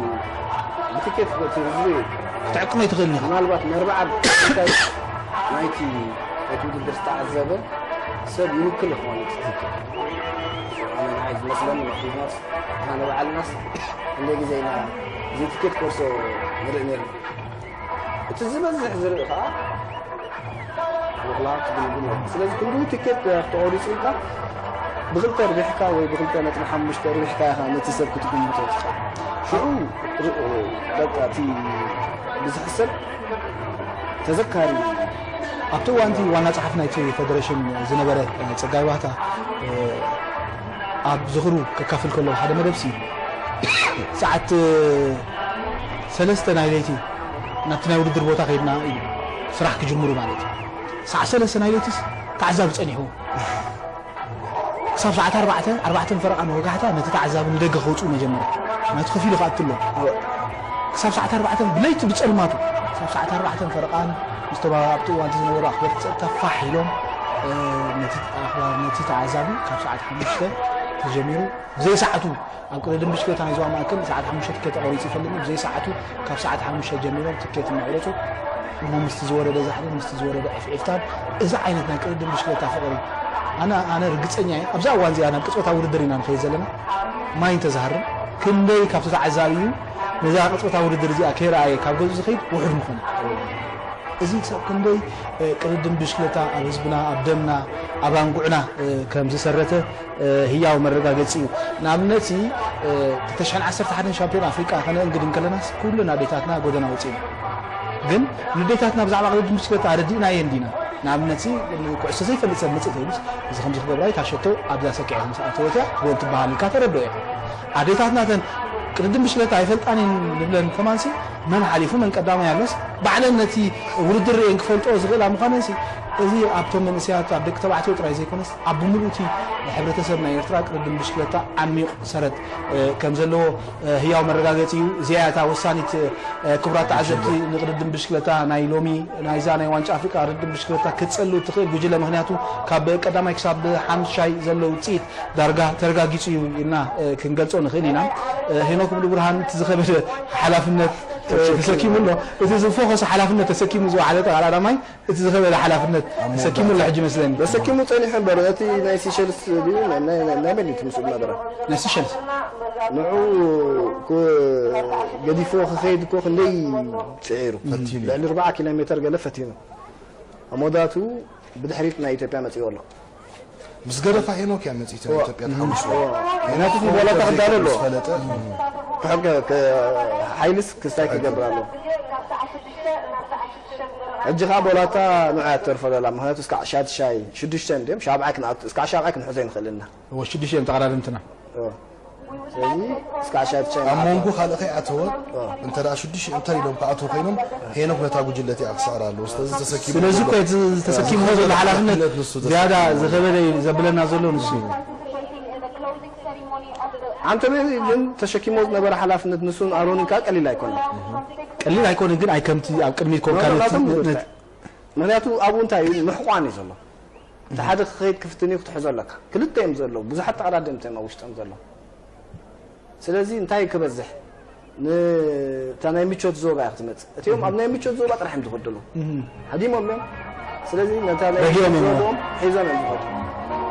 ብትኬት በቲ ህዝቢ ክትዕቅሞ ኣይትኽእልን ኢኻ ምናልባት ነርብዓ ናይቲ እቲ ውድድር ዝተዓዘበ ሰብ ይውክል ይኸውን እቲ ትኬት ኣነ ንዓይ ዝመስለኒ ምክንያት ኣነ ባዕልናስ እንደ ግዜ ኢና እዚ ትኬት ኮርሶ ንርኢ ነርና እቲ ዝበዝሕ ዝርኢ ከዓ ውክላ ትግልግል ስለዚ ክንድኡ ትኬት ተቆሪፁ ኢልካ ብክልተ ርቢሕካ ወይ ብክልተ ነጥቢ ሓሙሽተ ርቢሕካ ኢኻ ነቲ ሰብ ክትግምቶ ትኽእል ሽዑ በቃ እቲ ብዝሕሰብ ተዘካሪ ኣብቲ እዋንቲ ዋና ጸሓፊ ናይቲ ፌደሬሽን ዝነበረ ጸጋይ ባህታ ኣብ ዝኽሩ ከካፍል ከሎ ሓደ መደብሲ ሰዓት ሰለስተ ናይ ለይቲ ናብቲ ናይ ውድድር ቦታ ከይድና እዩ ስራሕ ክጅምሩ ማለት እዩ። ሰዓት ሰለስተ ናይ ለይትስ ተዓዛቢ ጸኒሑ ክሳብ ሰዓት ኣርባዕተ ኣርባዕተን ፈረቓን ወጋሕታ ነቲ ተዓዛቢ ንደገ ከውፅኡ መጀመርያ ናቱ ከፊሉ ክኣቱ ኣሎ። ክሳብ ሰዓት ኣርባዕተ ብለይቲ ብፀልማቱ ክሳብ ሰዓት ኣርባዕተን ፈረቓን ምስቶም ኣብቲ እዋንቲ ዝነበሩ ኣኽበርቲ ፀጥታ ፋሕ ኢሎም ነቲ ተዓዛቢ ካብ ሰዓት ሓሙሽተ ተጀሚሩ ብዘይ ሰዓቱ ኣብ ቅድድም ብሽክለታ ናይ ዞባ ማእከል ሰዓት ሓሙሽተ ትኬት ተቖሪፁ ይፈልጥ ብዘይ ሰዓቱ ካብ ሰዓት ሓሙሽተ ጀሚሮም ትኬት እናቑረፁ እሞ ምስቲ ዝወረደ ዛሕልን ምስቲ ዝወረደ ዕፍዒፍታን እዚ ዓይነት ናይ ቅድድም ብሽክለታ ፍቕሪ ኣነ ኣነ ርግፀኛ እየ ኣብዛ እዋን እዚኣ ናብ ቅፅበታዊ ውድድር ኢና ንኸይድ ዘለና ማይ እንተዝሃርም ክንደይ ካብቲ ተዓዛቢ እዩ ነዛ ቅፅበታዊ ውድድር እዚኣ ከይረኣየ ካብ ገዝኡ ዝኸይድ ውሑድ ምኾነ እዚ ክሳብ ክንደይ ቅድድም ብሽክለታ ኣብ ህዝብና ኣብ ደምና ኣብ ኣንጉዕና ከም ዝሰረተ ህያው መረጋገፂ እዩ። ንኣብነት ተ210 ሻምፒዮን ኣፍሪቃ ከነእንግድ እንከለናስ ኩለን ኣዴታትና ጎደና ወፂኤን ግን ንዴታትና ብዛዕባ ቅድድም ብሽክለታ ኣረዲእናየን ዲና? ንኣብነት ኩዕሶ ዘይፈልጥ ሰብ መፅእ ተይሉስ እዚ ከምዚ ክገብራ ኢታ ሸቶ ኣብዛ ሰኪዐ ከምዝኣተወትያ ጎል ትበሃል ኢልካ ተረድኦ ኢኻ። ኣዴታትና ተን ቅድድም ብሽክለታ ኣይፈልጣን እየን ንብለን ከማንሲ መን ሓሊፉ መን ቀዳማይ ኣሎስ ባዕለን ነቲ ውድድር ርእየን ክፈልጥኦ ዝኽእላ ምዃነንሲ እዚ ኣብቶም መንእሰያት ኣብ ደቂ ተባዕትዮ ጥራይ ዘይኮነስ ኣብ ብምሉእ እቲ ሕብረተሰብ ናይ ኤርትራ ቅድድም ብሽክለታ ዓሚቕ ሰረት ከም ዘለዎ ህያው መረጋገጺ እዩ። እዚኣ እያ እታ ወሳኒት ክቡራት ተዓዘብቲ ንቅድድም ብሽክለታ ናይ ሎሚ ናይዛ ናይ ዋንጫ ኣፍሪቃ ቅድድም ብሽክለታ ክትጸሉ እትኽእል ጉጅለ ምኽንያቱ ካብ ቀዳማይ ክሳብ ሓምሻይ ዘሎ ውጽኢት ዳርጋ ተረጋጊጹ እዩ ኢልና ክንገልጾ ንኽእል ኢና። ሄኖክ ሙሉብርሃን እቲ ዝኸበደ ሓላፍነት ተሰኪሙ ኣሎ። እቲ ዝፎኸሰ ሓላፍነት ተሰኪሙ ዝወዓለ ጠቕላላ ማይ እቲ ዝኸበደ ሓላፍነት ተሰኪሙ ኣሎ ሕጂ መስለኒ። ተሰኪሙ ጸኒሑ እምበር እቲ ናይ ሲሸልስ ድዩ ናይ ናይ- ናይ መን እዩ ትምስል ነበረ? ናይ ሲሸልስ ንዑ ገዲፎ ክኸይድ እኮ ክንደይ ጽዒሩ ፈቲኑ። ልዕሊ ኣርባዓ ኪሎ ሜተር ገለ ፈቲኑ ኣሞዳቱ ብድሕሪት ናይ ኢትዮጵያ መጺኡ ኣሎ። ምስ ገደፋ ሄኖክ እያ መፂቶ ኢትዮጵያ ተሓዊሱ ሄኖክ ቦላታ ክዳሎ ኣሎ ዝፈለጠ ሓይልስ ክስታይ ክገብር ኣሎ ሕጂ ከዓ ቦላታ ንዓ ተርፈለላ ምክንያቱ እስካ ሻድሻይ ሽዱሽተ እንዲም ሻብዓይ ክንኣቱ እስካ ሻብዓይ ክንሕዞ ይንኽእል እና እወ ሽዱሽተ እዮም ተቐዳደምትና ስለዚህ እስካ ሻድሻይ ኣብ መንጎ ካልእ ከይኣተወ እንተ ደኣ ሽዱሽተ እንተር ኢሎም ክኣትዉ ኮይኖም ሄኖክ ነታ ጉጅለት እያ ክስዕር ኣለዎ ስለዚ ተሰኪሙ ስለዚ እኮ እቲ ተሰኪምዎ ዘሎ ሓላፍነት ዝያዳ ዝኸበደ እዩ ዘብለና ዘሎ ንሱ እዩ ኣንተ ግን ተሸኪሞ ዝነበረ ሓላፍነት ንሱን ኣሮንን ከዓ ቀሊል ኣይኮነ ቀሊል ኣይኮነ ግን ኣይ ከምቲ ኣብ ቅድሚት ኮንካ ምክንያቱ ኣብኡ እንታይ እዩ ምሕቋን እዩ ዘሎ እቲ ሓደ ክኸይድ ክፍትን እዩ ክትሕዞ ኣለካ ክልተ እዮም ዘለዉ ብዙሓት ተቐዳደምቲ እዮም ኣብ ውሽጦም ዘለዉ ስለዚ እንታይ ክበዝሕ ንእታ ናይ ምቾት ዞባ እያ ክትመፅእ እቲኦም ኣብ ናይ ምቾት ዞባ ጥራሕ እዮም ዝኸደሉ ሃዲሞም እዮም ስለዚ ነታ ናይ ረጊኦም እዮም። ዞባኦም ሒዞም እዮም ዝኸዱ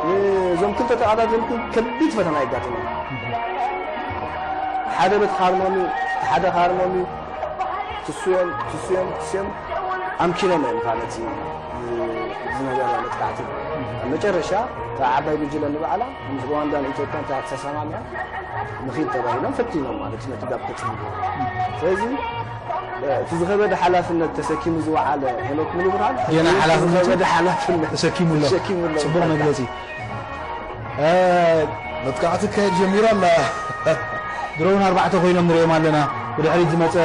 ንእዞም ክልተ ተቐዳደምቲ ከቢድ ፈተና የጋጥሞም ሓደ በት ካርሞም እዩ ሓደ ካርሞም እዩ ትስዮም ትስዮም ትስዮም ኣምኪኖም እዮም ማለት እዩ ዝነበረ መጥቃዕቲ ኣብ መጨረሻ እታ ዓባይ ጉጅለ ንባዕላ ምስ ሩዋንዳን ኢትዮጵያን ተተሰማምዐ ንኺድ ተባሂሎም ፈቲኖም ማለት እዩ ነቲ ጋብ ተፅሂቡ ስለዚ እቲ ዝኸበደ ሓላፍነት ተሰኪሙ ዝወዓለ ሄኖክ ሙሉብርሃን ገና ሓላፍነቱ ዝኸበደ ሓላፍነት ተሰኪሙ ኣሎ ተሰኪሙ ኣሎ ጽቡቕ ይባላል። መግለጺ መጥቃዕቲ ክካየድ ጀሚሩ ኣላ ድሮውን ኣርባዕተ ኮይኖም ንሪኦም ኣለና ብድሕሪት ዝመፀ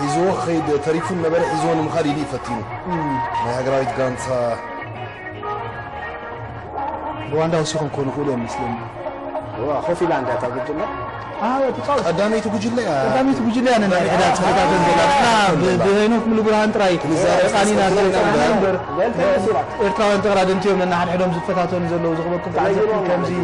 ሒዝዎ ክኸይድ ተሪፉን ነበረ ሒዝዎ ንምኻድ ኢሉ እዩ ፈቲኑ ናይ ሃገራዊት ጋንታ ሩዋንዳ ወሲኾም ክኾኑ ይኽእሉ እዮም መስለኒ ኮፍ ኢላ እንዳ እታ ጉጅለ ቀዳመይቲ ጉጅለ እያ ቀዳመይቲ ጉጅለ እያ ነንሕዳ ትፈታተን ዘላ እና ብሄኖክ ሙሉ ብርሃን ጥራይ ቃኒና ዘለና እምበር ኤርትራውያን ተቐዳደምቲ እዮም ነንሓድሕዶም ዝፈታተኑ ዘለዉ ዝኽበኩም ተዓዘብቲ ከምዚ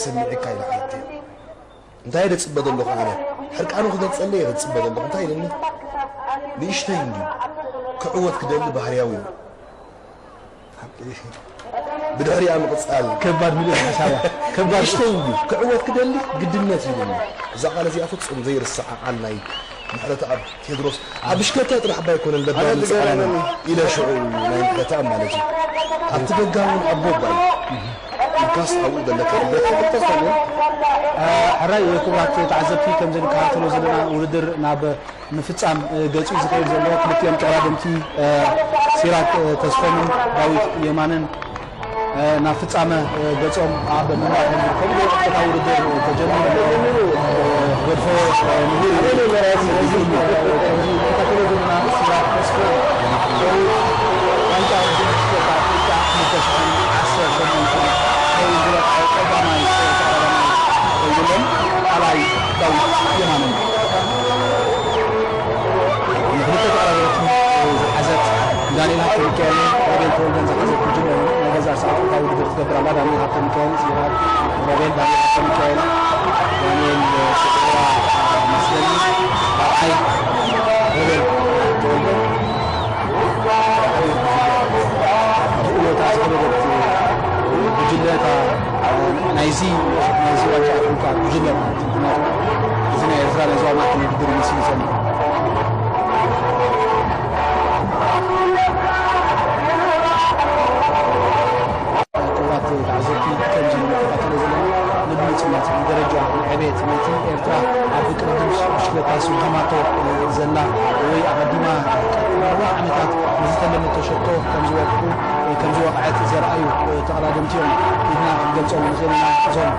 ሰሚዕካ ኢለ ሓልቲ እንታይ ደጽበ ዘለኹ ኣነ ሕርቃኑ ክገልጸለይ እየ ደጽበ ዘለኹ እንታይ ኢለኒ ንእሽተይ እንድዩ ክዕወት ክደሊ ባህርያዊ እዩ ብድሕሪኣ ምቕጻል ከባድ ምልእ ሓሳብ እያ። ከባድ ንእሽተይ እንድዩ ክዕወት ክደሊ ግድነት እዩ ኢለኒ እዛ ቃል እዚኣ ፍጹም ዘይርስዓ ቃል ናይ ምሕረተኣብ ቴድሮስ ኣብ ብሽክለታ ጥራሕ እባ ኣይኮነን ለባም ዝጸዓነ ኢለ ሽዑ ናይ ምሕረተኣብ ማለት እዩ ኣብቲ ደጋ እውን ኣቦ እባ እዩ ኢልካስ ኣብኡ ዘለካ ሕራይ ክቡራት ተዓዘብቲ ከምዚ ንከታተሎ ዘለና ውድድር ናብ ምፍጻም ገጹ ዝኸይድ ዘሎ ክልቲኦም ተቐዳደምቲ ሲራክ ተስፎምን ዳዊት የማነን ናብ ፍጻመ ገጾም ኣብ ምምራሕ ዝርከቡ ቀጥታ ውድድር ተጀሚሩ ገድፎ ምሁር ዋንጫ ቀዳማይ ተቐዳዳማይ ኮይኑሎም ካልኣይ ዳዊት የማነ ክልተ ተቐዳደምቲ ዝሓዘት ዳንኤል ሃብተሚካኤልን ሮቤል ተወልደን ዝሓዘት ጉጅለ እዩ። ናይ ገዛእ ርእሳ ኣፍሪካ ውድድር ትገብር ኣላ። ዳንኤል ሃብተሚካኤል፣ ሲራክ ሮቤል፣ ዳንኤል ሃብተሚካኤል፣ ዳንኤል ስዑራ መስለኒ፣ ካልኣይ ሮቤል ተወልደ። ብእሎታ ዝኸበደት ጉጅለ እታ ናይዚ ናይዚ ዋንጫ ኣፍሪካ ጉጅለ ማለት እዩ። ምክንያቱ እዚ ናይ ኤርትራ ናይ ዞባ ማእከል ውድድር ይመስል ይጸንሑ። ክቡራት ተዓዘብቲ ከምዚ ንከታተሎ ዘለና ንብሉጽነት ንደረጃ ንዕቤት ናይቲ ኤርትራ ኣብ ቅድድም ብሽክለታ ስጉሃማቶ ዘላ ወይ ኣቐዲማ ቀጥታ ነዊሕ ዓመታት ንዝተለመቶ ሸቶ ከምዝወቅዑ ከምዝወቕዐት ዘርኣዩ ተቐዳደምቲ እዮም ኢልና ክንገልጾም ንኽእል ኢና። እዞም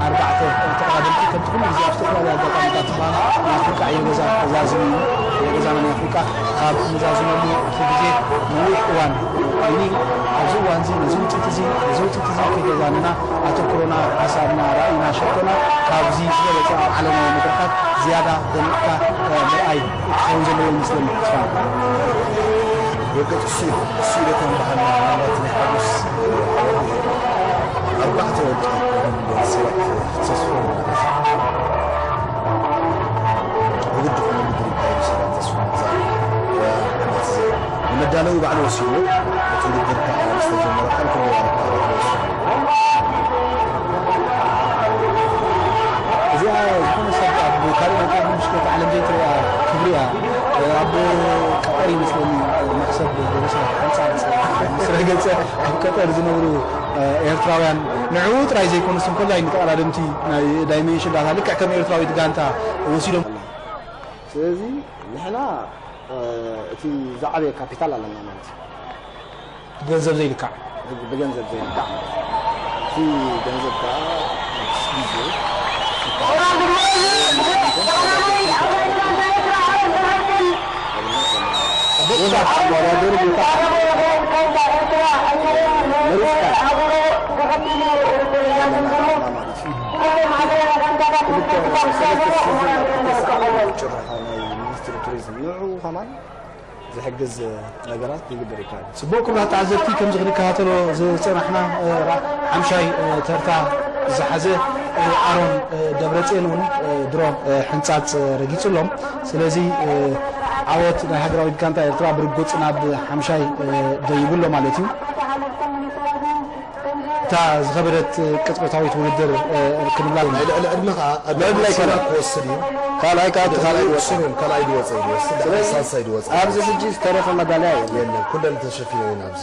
ኣርባዕተ ተቐዳደምቲ ከምቲ ኩሉ ግዜ ኣብ ዝተፈላለዩ ኣጋጣሚታት ድማ ንኣፍሪቃ ዕዮ ገዛ ተዛዝሙ እዩ። ዕዮ ገዛና ንኣፍሪቃ ካብ ንዛዝመሉ ኣብቲ ግዜ ነዊሕ እዋን ኮይኑ ኣብዚ እዋን እዚ ነዚ ውፅኢት እዚ ነዚ ውፅኢት እዚ ከይገዛንና ኣተኩሮና ሓሳብና ራእይና ሸቶና ካብዚ ዝበለፀ ኣብ ዓለማዊ መድረኻት ዝያዳ ደሚቕካ ምርኣይ ክኸውን ዘለዎ ይመስለኒ። ተስፋ ርግጥ እሱ እዩ። እሱ ኢለ ከም በሃልና ምናልባት ናይ ሓጎስ ኣርባዕተ ወርቂ ሰባት ተስፎ ማለት እዩ። ውድድር ውድድር ይካየዱ ሰባት ተስፎ ንመዳለዊ ባዕሉ ወሲኑ እቲ ውድድር ከዓ ዝተጀመረ ከም ክልዋለት ባዕሉ ወሲኑ እዚኣ ዝኾነ ሰብ ኣብ ካልእ ናይ ቃል ምሽክለት ዓለም ዘይትረኣ ክብሪ እያ። ኣብ ቀጠር ይመስለኒ መሕሰብ ሩሳ ሕንፃ ስረ ገፀ ኣብ ቀጠር ዝነብሩ ኤርትራውያን ንዕኡ ጥራይ ዘይኮኑስ እንኮላይ ንተቐዳደምቲ ናይ ዳይሜንሽን ዳታ ልክዕ ከም ኤርትራዊት ጋንታ ወሲዶም። ስለዚ ንሕና እቲ ዝዓበየ ካፒታል ኣለና ማለት እዩ። ብገንዘብ ዘይልካዕ። ብገንዘብ ዘይልካዕ ማለት እዩ። እቲ ገንዘብ ከዓ ምስ ግዜ ጭርሖ ናይ ሚኒስትሪ ቱሪዝም ንዑ ከማን ዝሕግዝ ነገራት ይግበር ይከኣል። ጽቡቕ ክቡራት ተዓዘብቲ፣ ከምዚ ክንከታተሎ ዝጸናሕና፣ እ፣ ራ-፣ ሓምሻይ፣ እ፣ ተርታ ዝሓዘ፣ እ፣ ኣሮን፣ እ፣ ደብረጽዮን እውን፣ እ፣ ድሮ፣ እ፣ ሕንጻጽ ረጊጹ ኣሎ። ስለዚ፣ እ፣ ዓወት ናይ ሃገራዊት ጋንታ ኤርትራ ብርጉጽ ናብ ሓምሻይ፣ እ፣ ደይቡ ኣሎ ማለት እዩ። እታ ዝኸበደት ቅጽበታዊት ውድድር፣ እ፣ ክንብላ ኣብ ልዕሊ ዕድመኻ ኣብ ልዕሊ ዕድመኻ ክወስድ እዩ። ካልኣይ ከኣ እቲ ካልኣይ ይወጽእ። ስሩን ካልኣይ ዝወጸ እዩ ዝወስድ። ስለዚ ሳልሳይ ዝወጸ ኣብዚ ሕጂ ዝተረፈ መዳልያ የለን። የለን። ኩለን ተሸፊነን እየን ኣብዚ።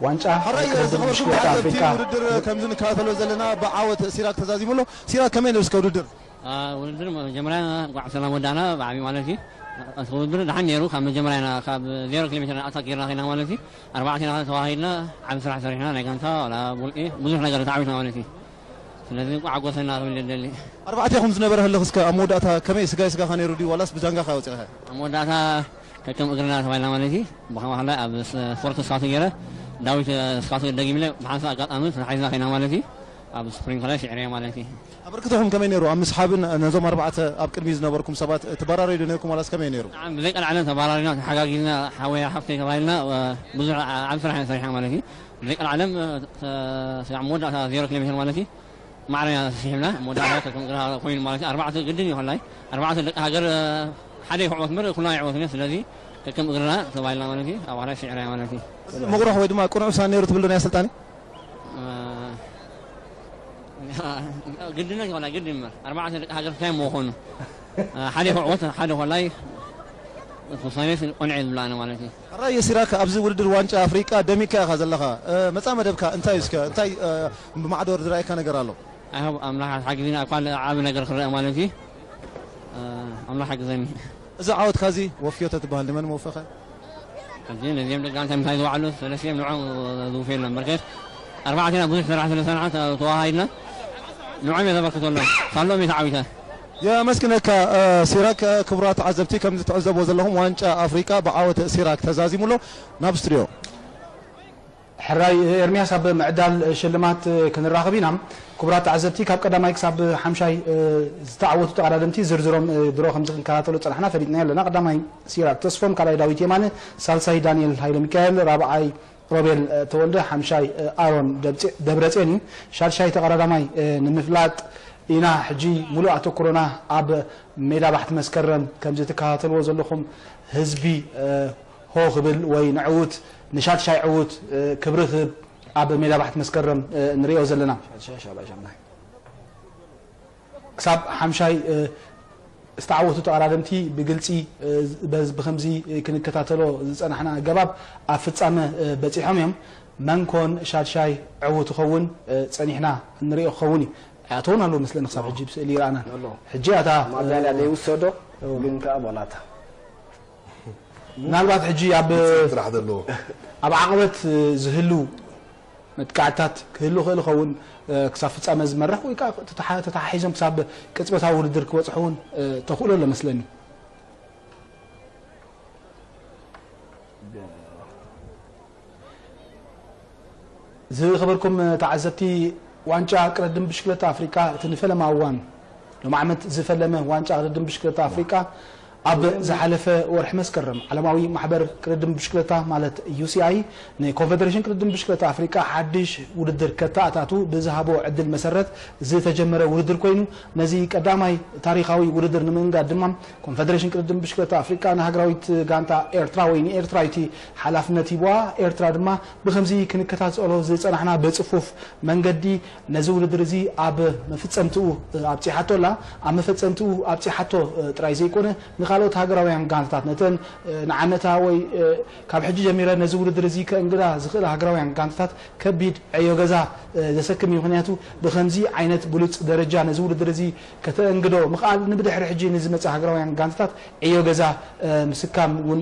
ዋንጫ ሕራይ ቅድድም ዝኸበርኩም ብሽክለታ ተዓዘብቲ ኣፍሪቃ። ውድድር ከምዚ ንከታተሎ ዘለና ብዓወት ሲራክ ተዛዚሙ ኣሎ። ሲራክ ከመይ ነብስካ ውድድር? አ፣ ውድድር መጀመርያ እንኳዕ ሰላም ወዳእና ብዓብዩ ማለት እዩ። እቲ ውድድር ደሓን ነይሩ። ካብ መጀመርያ ኢና ካብ ዜሮ ኪሎ ሜትር ኣታክ ጌርና ከይና ማለት እዩ። ኣርባዕቴና ተዋሂድና ዓቢ ስራሕ ሰሪሕና፣ ናይ ጋንታ ዋላ ውልቂ ብዙሕ ነገር ተዓዊትና ማለት እዩ። ስለዚ እንኳዕ ሓጎሰና ክብል ደሊ። ኣርባዕቴኹም ዝነበረ ህልኽ እስከ ኣብ መወዳእታ ከመይ ስጋይ ስጋኻ ነይሩ ድዩ ዋላስ ብጃንጋኻ ወፂእኻ? ኣብ መወዳእታ ከከም እግርና ተባሂልና ማለት እዩ። ብኸማይ ኣብ ስ-፣ ስፖርት ስካውት ገይረ ዳዊት ስካውት ደጊምለ ብሓንሳእ ኣጋጣሚ ተታሒዝና ከይና ማለት እዩ። ኣብ ስፕሪንክለር ሽዕርያ ማለት እዩ። ኣበርክቶኹም ከመይ ነይሩ? ኣብ ምስሓብን ነዞም ኣርባዕተ ኣብ ቅድሚ ዝነበርኩም ሰባት ትበራረዩ ዶ ነይርኩም ዋላስ ከመይ ነይሩ? ብዘይ ቀልዓለም ተባራሪና፣ ተሓጋጊዝና፣ ሓወያ ሓፍተይ ተባሂልና ብዙሕ ዓብ ስራሕ ኢና ሰሪሕና ማለት እዩ። ብዘይ ቀልዓለም ስጋዕ መወዳእታ ዜሮ ኪሎ ሜትር ማለት እዩ። ማዕረ ኢና ስሒብና፣ መወዳእታ ከም እግራ ኮይኑ ማለት እዩ። ኣርባዕተ ግድን እዩ፣ ኮላይ ኣርባዕተ ደቂ ሃገር ሓደ ይክዕወት እምበር ኩልና ይዕወት። ስለዚ ከከም እግርና ተባሂልና ማለት እዩ። ኣብ ኋላ ሽዕርያ ማለት እዩ። መቑርሕ ወይ ድማ ቅኑዕ ውሳነ ነይሩ ትብል ዶ ናይ ኣሰልጣኒ? ግድነት ይኾና ግድ እምበር ኣርባዕተ ደቂ ሃገር እንታይ ምኾኑ ሓደ ክዕወት ሓደ ኮላይ ውሳኔ ቆንዐ ዝብላነ ማለት እዩ። ሕራይ የሲራካ ኣብዚ ውድድር ዋንጫ ኣፍሪቃ ደሚካ ኢኻ ዘለኻ። መጻ መደብካ እንታይ እስከ እንታይ ብማዕዶ ዝረኣየካ ነገር ኣሎ? ኣይሆብ ኣምላኽ ሓጊዝና እኳ ዓቢ ነገር ክረአ ማለት እዩ። ኣምላኽ ሓግዘኒ። እዚ ዓወትካ እዚ ወፍዮ ተትበሃል ንመን ምወፈኸ? ሕጂ ነዚኦም ደቂ ኣንታይ ምሳይ ዝወዓሉ ሰለስቲኦም ንዕኦም ዝውፈ የለን። በርከት ኣርባዕቴና ብዙሕ ስራሕ ስለ ዝሰንዓ ተዋሃሂድና ንዕኦም እየ ዘበርክተሎም። ሳሎም እየ ተዓዊተ። የመስግነካ ሲራክ። ክቡራት ተዓዘብቲ ከምዚ ትዕዘብዎ ዘለኹም ዋንጫ ኣፍሪቃ ብዓወት ሲራክ ተዛዚሙ ኣሎ። ናብ ስቱድዮ። ሕራይ ኤርምያስ ኣብ ምዕዳል ሽልማት ክንራኸብ ኢና። ክቡራት ተዓዘብቲ ካብ ቀዳማይ ክሳብ ሓምሻይ ዝተዓወቱ ተቐዳደምቲ ዝርዝሮም ድሮ ከምዚ ክንከታተሎ ጸናሕና ፈሊጥናዮ ኣለና። ቀዳማይ ሲራክ ተስፎም፣ ካልኣይ ዳዊት የማነ፣ ሳልሳይ ዳንኤል ሃይለሚካኤል፣ ራብዓይ ሮቤል ተወልደ፣ ሓምሻይ ኣሮን ደብረጼን እዩ። ሻድሻይ ተቐዳዳማይ ንምፍላጥ ኢና ሕጂ ሙሉእ ኣተኩሮና ኣብ ሜዳ ባሕቲ መስከረም። ከምዚ ትከታተልዎ ዘለኹም ህዝቢ ሆ ክብል ወይ ንዕዉት ንሻድሻይ ዕዉት ክብሪ ክህብ ኣብ ሜዳ ባሕቲ መስከረም ንሪኦ ዘለና። ክሳብ ሓምሻይ ዝተዓወቱ ተቐዳደምቲ ብግልፂ ብኸምዚ ክንከታተሎ ዝፀናሕና ኣገባብ ኣብ ፍፃመ በፂሖም እዮም። መን ኮን ሻድሻይ ዕዉት ይኸውን ፀኒሕና ንሪኦ ክኸውን እዩ። ኣይኣተውን ኣለዉ መስለኒ ክሳብ ሕጂ ብስእሊ ይረኣናን። ሕጂ ኣታ ማዳልያ ዘይውሰዶ ግን ከኣ ቦላታ ምናልባት ሕጂ ኣብ ጥራሕ ዘለዎ ኣብ ዓቕበት ዝህልው መጥቃዕትታት ክህሉ ይኽእል ይኸውን፣ ክሳብ ፍጻመ ዝመርሕ ወይ ከዓ ተተሓ- ተተሓሒዞም ክሳብ ቅጽበታዊ ውድድር ክበጽሑ እውን ተኽእሎ ኣሎ መስለኒ። ዝኸበርኩም ተዓዘብቲ፣ ዋንጫ ቅድድም ብሽክለታ ኣፍሪቃ እቲ ንፈለማ እዋን ሎም ዓመት ዝፈለመ ዋንጫ ቅድድም ብሽክለታ ኣፍሪቃ ኣብ ዝሓለፈ ወርሒ መስከረም ዓለማዊ ማሕበር ቅድድም ብሽክለታ ማለት ዩ ሲ ኣይ ንኮንፌደሬሽን ቅድድም ብሽክለታ ኣፍሪቃ ሓድሽ ውድድር ከተኣታቱ ብዝሃቦ ዕድል መሰረት ዝተጀመረ ውድድር ኮይኑ ነዚ ቀዳማይ ታሪኻዊ ውድድር ንምእንጋድ ድማ ኮንፌደሬሽን ቅድድም ብሽክለታ ኣፍሪቃ ንሃገራዊት ጋንታ ኤርትራ ወይ ንኤርትራዊቲ ሓላፍነት ሂብዋ። ኤርትራ ድማ ብኸምዚ ክንከታተሎ ዝጸናሕና ብጽፉፍ መንገዲ ነዚ ውድድር እዚ ኣብ መፈጸምትኡ ኣብጺሓቶ ኣላ። ኣብ መፈጸምትኡ ኣብጺሓቶ ጥራይ ዘይኮነ ንኻልኦት ሃገራውያን ጋንታታት ነተን ንዓመታ ወይ ካብ ሕጂ ጀሚረ ነዚ ውድድር እዚ ከእንግዳ ዝኽእላ ሃገራውያን ጋንታታት ከቢድ ዕዮ ገዛ ዘሰክም እዩ። ምኽንያቱ ብኸምዚ ዓይነት ብሉጽ ደረጃ ነዚ ውድድር እዚ ከተእንግዶ ምኽኣል ንብድሕሪ ሕጂ ንዝመጽእ ሃገራውያን ጋንታታት ዕዮ ገዛ ምስካም እውን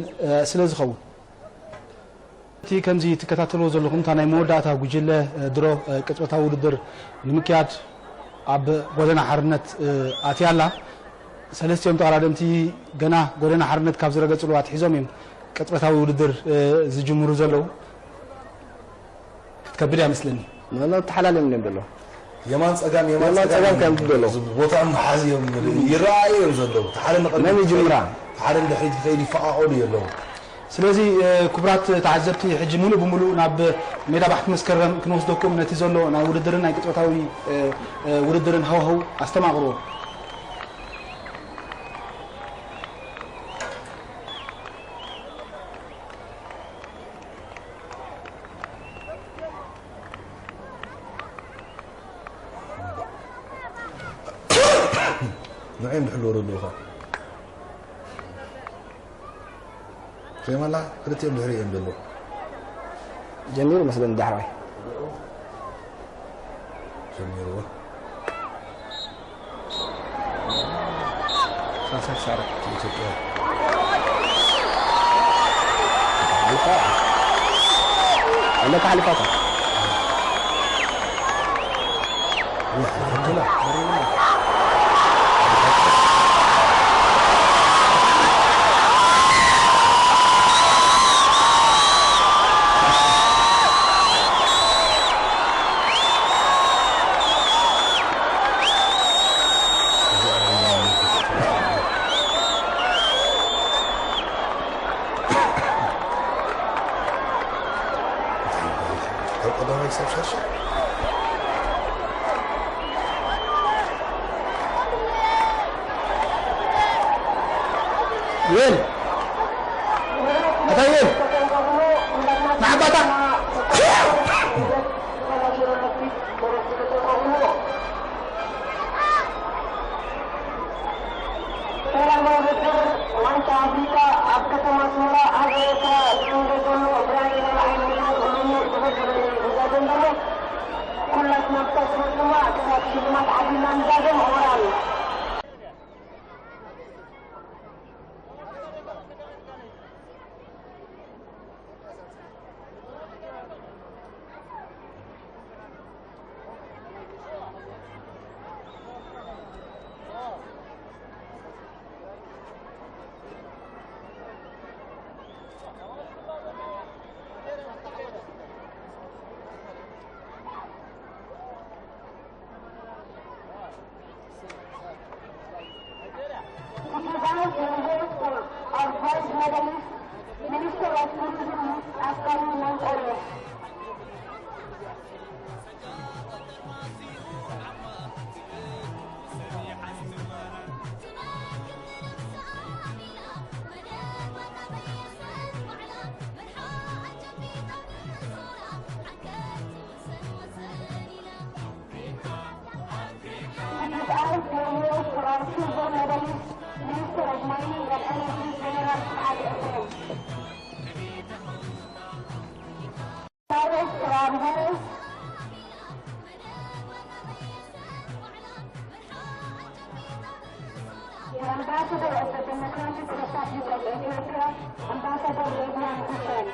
ስለ ዝኸውን። እቲ ከምዚ ትከታተልዎ ዘለኹም እታ ናይ መወዳእታ ጉጅለ ድሮ ቅጽበታዊ ውድድር ንምክያድ ኣብ ጎደና ሓርነት ኣትያ ኣላ። ሰለስቲኦም ተቐዳደምቲ ገና ጎደና ሓርነት ካብ ዝረገጽሉ ኣትሒዞም እዮም ቅጽበታዊ ውድድር ዝጅምሩ ዘለዉ። ክትከብድ እያ መስለኒ። መን ተሓላልዮም እዮም ዘለዉ? የማን ጸጋም የማን የማን ጸጋም ጸጋም ከም ዝደሎ። ቦታ መሓዝ እዮም ይረኣዩ እዮም ዘለዉ። ሓደ ንቕድሚት መን ይጅምራ? ሓደ ንድሕሪት ይኸይድ ይፈቓቐሉ እዮም ዘለዉ። ስለዚ ክቡራት ተዓዘብቲ ሕጂ ሙሉእ ብሙሉእ ናብ ሜዳ ባሕቲ መስከረም ክንወስደኩም ነቲ ዘሎ ናይ ውድድርን ናይ ቅጽበታዊ ውድድርን ሃዋህው ኣስተማቕርዎ። ንዕኦም ድሕልዎ ረድኡኻ ፌማላ ክልቲኦም ድሕሪ እዮም ዘለዉ። ጀሚሩ መስለኒ ዳሕራይ ጀሚርዎ። ሳልሳይ ሳረ ኢትዮጵያ ኣለካ ሓሊፋታ ቀዳማይ ክሳብ ሻድሻይ። ዮኤል! ኣታ ዮኤል! ንዓባታ! ሰላማዊ ውድድር ዋንጫ ኣፍሪቃ ኣብ ከተማ ኣስመራ ሃገረ ኤርትራ ዝካየደ ዘሎ ብራይ ራብዓይ መድረኽ ኮይኑ ብዘገበየ ይዛዘም ዘሎ። ኩላትና ብተስፉር ድማ ክሳብ ሽልማት ዓዲልና ንዛዘም። ሞራል። Our gold medalist, Minister of Tourism, Askari Mankoria. Minister of Mining and Energy, General Saad Hussein. Direct Prime Minister. The Ambassador of the Democratic Republic of Ethiopia, Ambassador Redwan Hussein.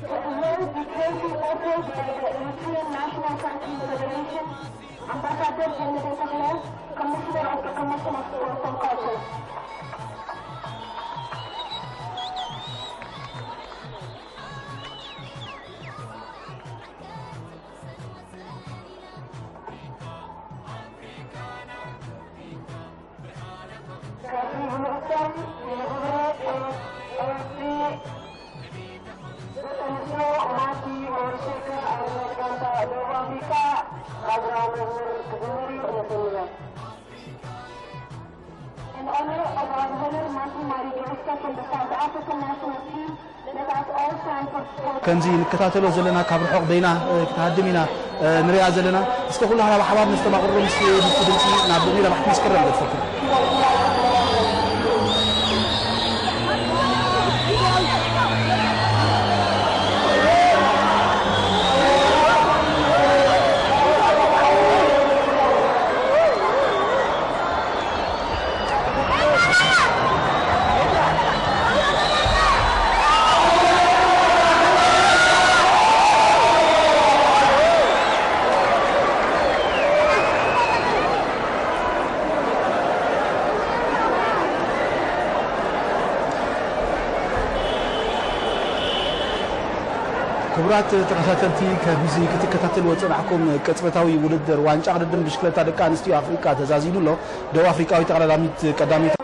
The award is jointly offered by the Eritrean National Cycling Federation, Ambassador Zellede Tekle, Commissioner of the Commission of Sports and Culture. In honor of our winner, Mati Mari Geska from the South African national team, let us all stand for sports. ከምዚ ንከታተሎ ዘለና ካብ ርሑቕ በይና፣ እ፣ ክትሃድም ኢና፣ እ፣ ንሪኣ ዘለና። እስከ ኩላህና ብሓባር ነስተማቕሮ ምስ፣ ምስቲ ድምፂ ናብ ሜዳ ባሕቲ መስከረም ገድፈኩም። ክቡራት ተኸታተልቲ፣ ከምዚ ክትከታተልዎ ዝጸናሕኩም ቅጽበታዊ ውድድር ዋንጫ ቅድድም ብሽክለታ ደቂ ኣንስትዮ ኣፍሪቃ ተዛዚሙ ኣሎ። ደቡብ ኣፍሪቃዊት ተቐዳዳሚት ቀዳመይቲ።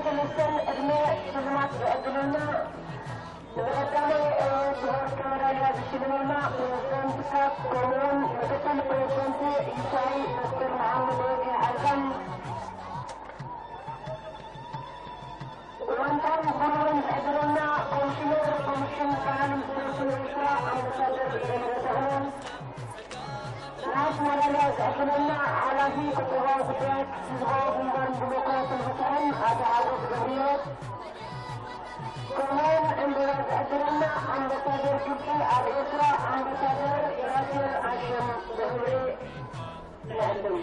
ሰለስተን ዕድመ ሽልማት ዝዕድለና ንቐዳማይ እዋን ዝወርቂ መዳልያ ዝሽልመና ፕሬዝደንት ካፍ ከምኡውን ምክትል ፕሬዝደንት ኢሳይ ዶክተር መሓመድ ወዲ ሓሰን፣ ዋንጫን ብሩርን ዝዕድለና ኮሚሽነር ኮሚሽን ባህልን ስፖርትን ኤርትራ ኣምባሳደር ዘመደ ተኽለ፣ ናስ መዳልያ ዝዕድለና ሓላፊ ቁጠባዊ ጉዳያት ህዝባዊ ግንባርን ዲሞክራስን ብፅሑን ኣቶ ሓጎስ ገብርሂወት፣ ከምኡውን ዕምበባ ዝዕድለና ኣምባሳደር ግብፂ ኣብ ኤርትራ ኣምባሳደር ራሴል ኣሸም ብኽብሪ ንዕድም።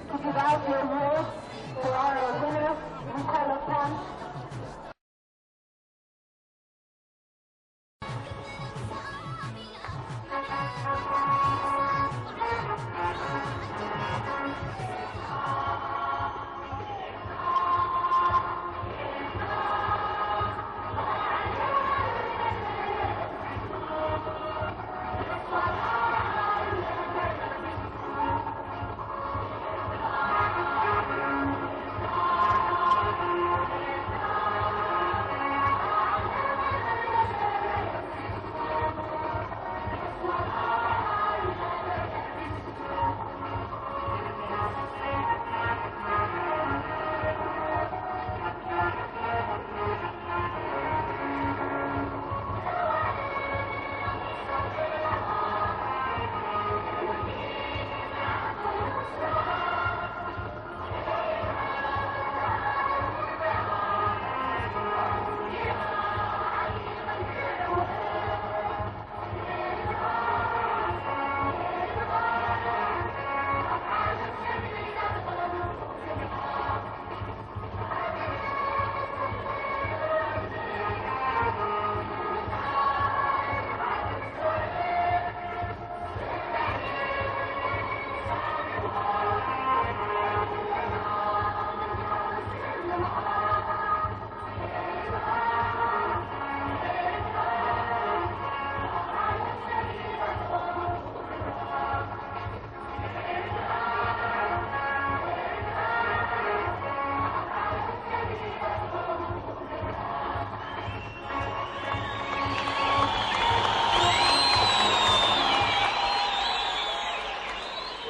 To give out your awards to our winners, we call upon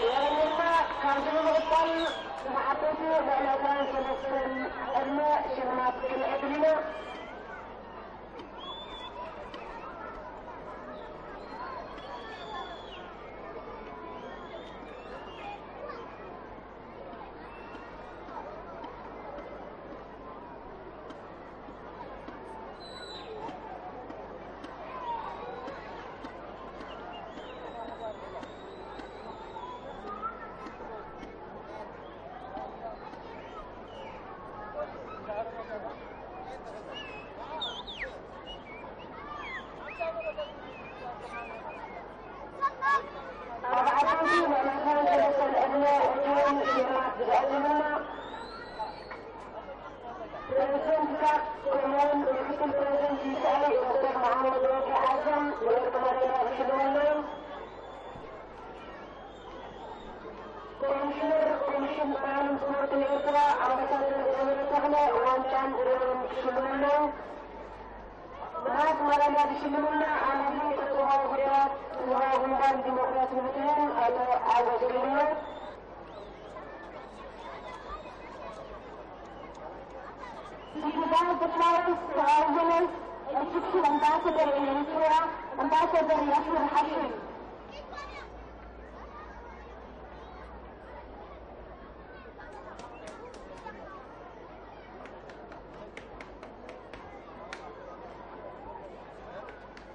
ወለድና። ካብዚ ብምቕጻል ንዓበይቲ ልዕሊ ዕስራን ሰለስተን ዕድመ ሽልማት ክንዕድል ኢና። ኣብ ዓበይቲ መንእሰያት ሰለስተን ዕድመ እጅውን ሽልማት ዝዕድልና ፕሬዝደንት ካፍ ከምኡውን ምክትል ፕሬዝደንት ኢሳይ ዶክተር መሓመድ ወዲ ሓሰን ንወርቂ መዳልያ ዝሽልመሎም፣ ኮሚሽነር ኮሚሽን ባህልን ስፖርትን ኤርትራ ኣምባሳደር ዘመደ ተኽለ ዋንጫን ብሩርን ክሽልሙ ኣለዉ። ነሃስ መዳልያ ዝሽልመና ሓላፊ ቁጠባዊ ጉዳያት ህዝባዊ ግንባር ዲሞክራሲ ብፅሑን ኣቶ ሓጎስ ገብረሂወት። He provides the flowers to our winners, Egyptian ambassador in Eritrea, Ambassador Yasir Hashim.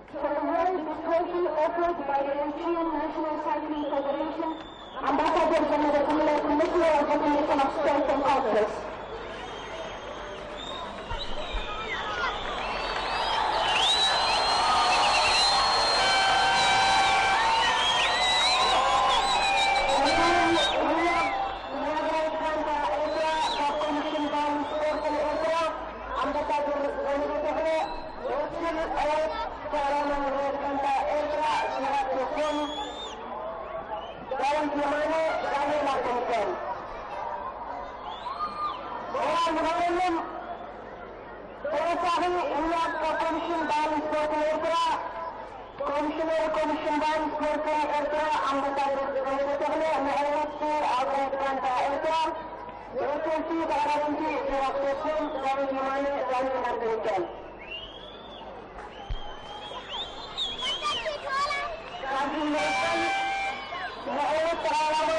For the world, the trophy offered by the Eritrean National Cycling Federation, Ambassador General Commissioner of the Commission of Sports and Cultures. ኣምባሳደር ዘመደ ተኽለ፣ ወኪል ዕወት ፓራሊምፒክ ኤርትራ፣ ሽልማት እኛ ካብ ኮሚሽን ባህልን ስፖርትን ኤርትራ፣ ኮሚሽነር ኮሚሽን ባህልን ስፖርትን ኤርትራ ኣምባሳደር ዘመደ ተኽለ፣ መዕወቲ ኣባላት ጋንታ ኤርትራ፣ ወከልቲ ተቐዳደምቲ ዲረክተርኩም ዳዊት የማነ፣ ዳኒ ማርገሪቻን። ካብዚ ንመቀል መዕወት ተቓዋሚ